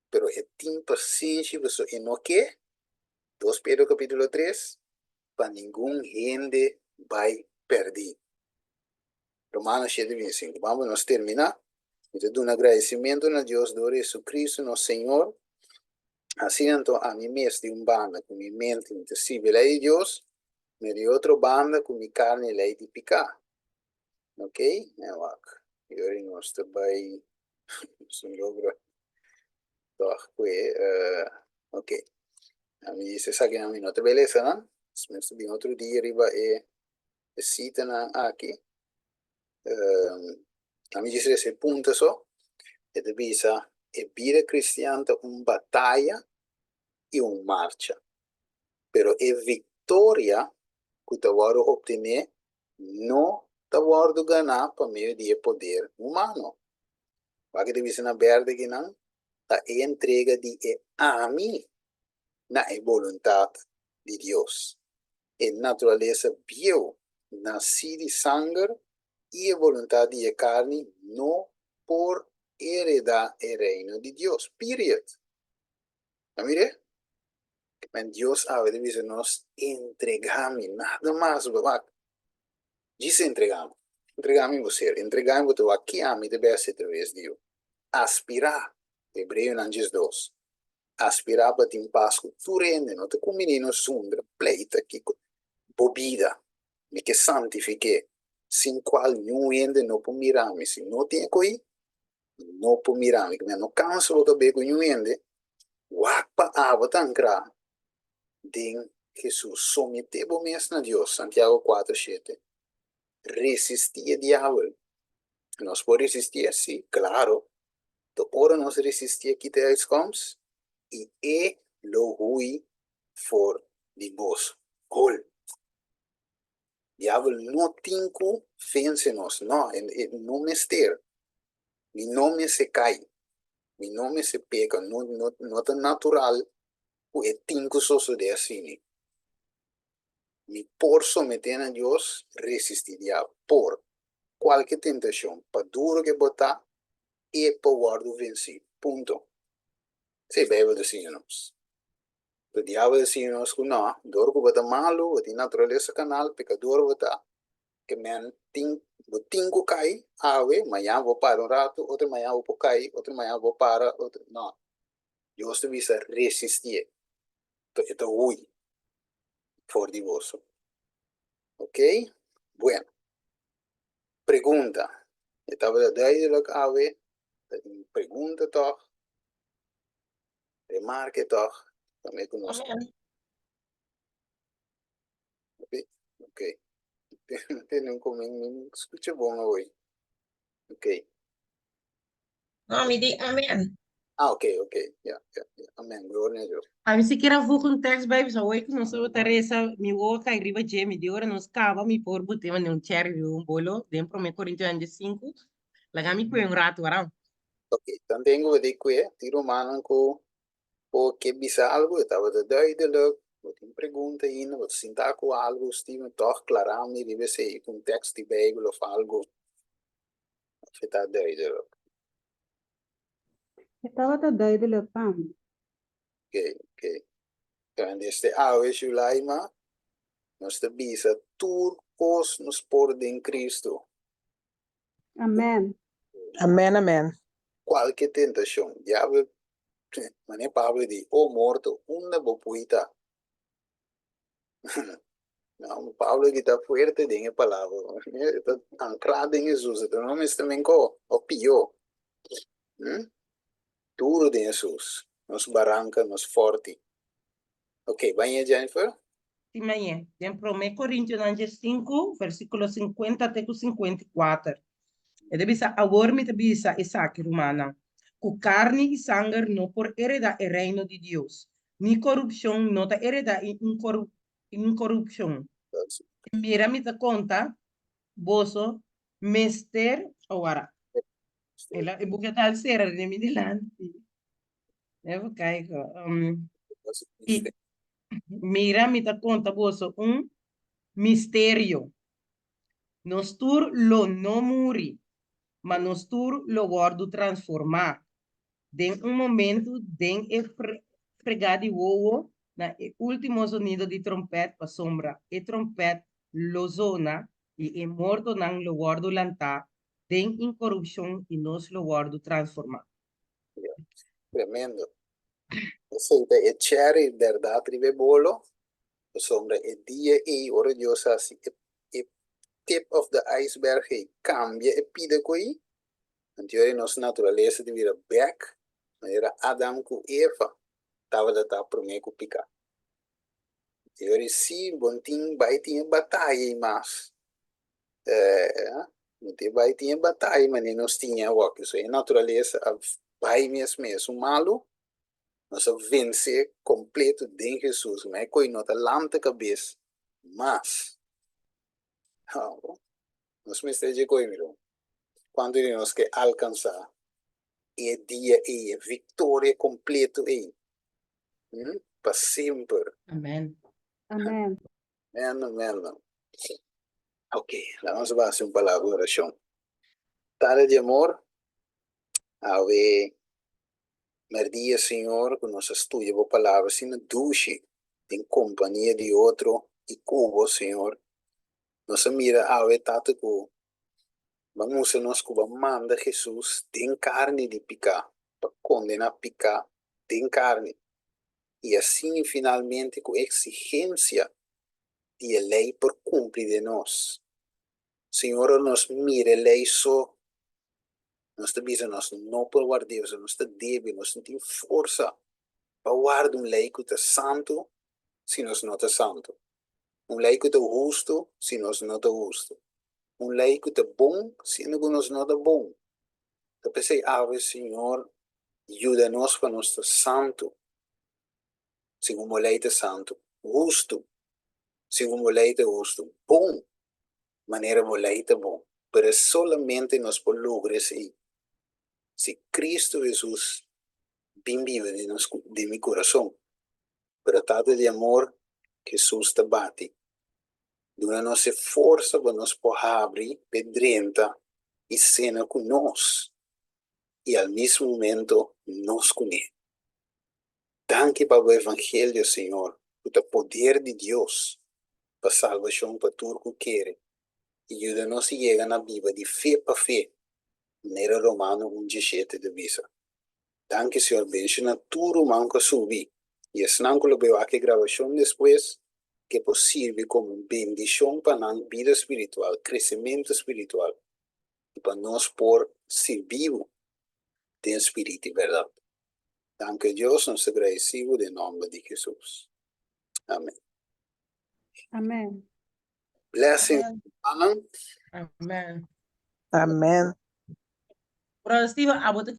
Speaker 1: pero e tin pasenshi pasobra e no ke, Dos Pedro capítulo tres, pa ningun hende bai pèrdí. Romanos shete bintisinko. Bambo nos terminá. Mi ta duna gradisimentu na Dios dor Jesucristo nos Señor. Asina anto ami mes di un banda ku mi mente mi ta sirbi e lei di Dios, ma di otro banda ku mi karni e lei di piká. Ok, e wak. Yori nos ta bai nos no logra tòg ku e ok. Ami dice esakinan mi no ta bai lesa nan. Nos ta bin otro dia riba e e sitanan aki. Ami djis lesa e punto so. E ta bisa e bida kristian ta un bataya i un marcha. Pero e viktoria ku ta wòrdu optené no ta wòrdu ganá pa medio di e poder humano. Wak ta bisa na bèrdè kinan ta e entrega di e ami na e boluntat di Dios. E naturalesa bieu, nasí di sanger i e boluntat di e karni no por heredá e Reino di Dios. Period. A mir'é? Men Dios awe ta bisa nos, Entregá mi, nada mas bo wak. Djis entregá mi. Entregá mi bo ser. Entregá mi bo ta wak ki ami ta besti atraves di yu. Aspirá, Hebreonan 12, aspirá pa tin pas ku tur hende. No ta kumbiní nos zundra, pleita, kiko. Bo bida, mi ke santifik'é, sin kual niun hende no por mira mi. Si no tin e koí, No por mira mi, no cansa bo ta be cu ñu hende, wak pa abo ta ancra den Jesus. Somete bo mes na Dios, Santiago cuatro shete. Resisti e diabel. Nos por resistié? Si, claro. To ora nos resistié kita e uitkomst? I e lo hui for di boso. Gol! Diabel no tin cu vence nos, no, e no mester. Mi no mester cay, mi no mester peca, no, no, no ta natural cu e tin cu sosode asini. Mi por somete na Dios, resisti diabel, por. Cualke tentacion, pa duro ke bo ta, e por wordo venci, punto. Esey Bijbel ta siña nos. Pero diabel a siña nos ku no, dor ku bo ta malu, bo tin naturalesa kanal, pekador bo ta, ke men tin, bo tin ku kai awe, mañan bo para un ratu, otro mañan bo por kai, otro mañan bo para, otro, no. Dios ta bisa resistié, to e ta hui for di boso. Ok? Bueno. Pregunta. E tabata duidelijk awe, ta tin pregunta tòg? Remarke tòg tambe ku nos.
Speaker 4: Amen.
Speaker 1: Ok, ok. Tene un komen, mi no skucha bon awe. Ok.
Speaker 4: No, mi di amen.
Speaker 1: Ah, ok, ok. Ja, ja, ja. Amen. Gloria na Dios.
Speaker 2: Ami si kier a voeg un tekst bij, pasobra awor ku nos tabata resa, mi wowo a kai riba dje, mi di ora nos kaba mi por bot'é manera un cherry riba un bolo den Promé Korintionan diesinku. Laga mi kue un ratu, wara.
Speaker 1: Ok, dan tengo bo di kue, tin rumannan ku por ke bisa algu, e tabata duidelijk, bo tin pregunta ainda, bo ta sinta ku algu, Steven tòg klará mi riba esei ku un tèks di Beibel òf algu, òf e ta duidelijk?
Speaker 3: E tabata duidelijk pa mi.
Speaker 1: Ok, ok. Dan desde awe, Julaima, nos ta bisa tur kos nos por den Cristo.
Speaker 3: Amen.
Speaker 6: Amen, amen.
Speaker 1: Kualke tentashon, diabel. Manera Pablo di, O morto, unda bo pui ta? No, Pablo ki ta fuerte den e palabra. E ta ankrá den Hesus. E ta no mester menkó o pió. Hm? Duro den Hesus. Nos baranka, nos fòrti. Ok, bañ'é Jennifer.
Speaker 2: Sí, mañé. Den Promé Korintionan diesinku, versíkulo sinkuenta te ku sinkuenta i kuater. E ta bisa, Awor mi ta bisa esaki, rumannan, ku karni i sanger no por heredá e reino di Dios, ni korupshon no ta heredá inkorupshon. Mira, mi ta konta boso mester, oh, wara. E buki ta al sera den mi dilanti. Even kijken. I, mira, mi ta konta boso un misterio. Nos tur lo no muri, ma nos tur lo wòrdu transformá. Den un momento, den e fregá di wowo, na e último zonido di tròmpèt, pasobra e tròmpèt lo zona i e mortonan lo wòrdu lantá den inkorupshon i nos lo wòrdu transformá.
Speaker 1: Tremendo. Esei ta e cherry bèrdat riba e bolo. Pasobra e dia ei ora Dios hasi e tip of the iceberg ei kambia e pida ku ei, anto ora nos naturalesa ta bira bèk manera Adam ku Eva tabata ta promé ku piká. I ora si bo no tin bai tin e bataya ei mas. No tin bai tin e bataya manera nos tin awor. So e naturalesa a bai mes mes un malu nos a vense kompleto den Hesus. Ma e koi no ta lanta kabes mas. Nos mester dje koi mira. Kuantu di nos ke alkansá e dia ei, e viktoria kompleto ei? Pa semper.
Speaker 2: Amen.
Speaker 3: Amen.
Speaker 1: Amen, amen. Ok, laga nos bai hasi un palabra di orashon. Tata di amor, awe merdia, Señor, ku nos a studia bo palabra asina dushi den kompania di otro i ku bo, Señor. Nos a mira awe, Tata, ku bo a mustra nos ku bo a manda Hesus den karni di piká pa kondená piká den karni. I asina finalmente ku eksigensia di e lei por kumpli den nos. Señor, ora nos mira e lei so, nos ta bisa nos no por ward'é, pasobra nos ta débil, nos no tin forsa pa warda un lei ku ta santu si nos no ta santu, un lei ku ta hustu si nos no ta hustu, un lei ku ta bon siendo ku nos no ta bon. Ta p'esei awe, Señor, yuda nos pa nos ta santu segun bo lei ta santu, hustu segun bo lei ta hustu, bon manera bo lei ta bon. Pero solamente nos por logra esei si Cristo Hesus bin biba den nos den mi kurason. Pero Tata di amor, Hesus ta bati. Duna nos e forsa pa nos por habri p'e drenta i sena ku nos i al mismo momento nos kuné. Danki pa bo Evangelio, Señor, ku ta poder di Dios pa salbashon pa tur ku kere, i yuda nos yega na biba di fe pa fe, manera Romano un dieshete ta bisa. Danki, Señor, bendiciona tur ruman ku a subi i esnan ku lo bai wak e grabashon despues, ku e por sirbi komo un bendishon pa nan bida spiritual, kresementu spiritual, i pa nos por sirbi bo den spirit i bèrdat. Danki Dios, nos ta gradeci bo den nomber di Jesus. Amen.
Speaker 3: Amen.
Speaker 1: Blessing,
Speaker 2: Amen.
Speaker 1: Amen.
Speaker 2: Amen.
Speaker 4: Amen.
Speaker 2: Brother Steven, abo ta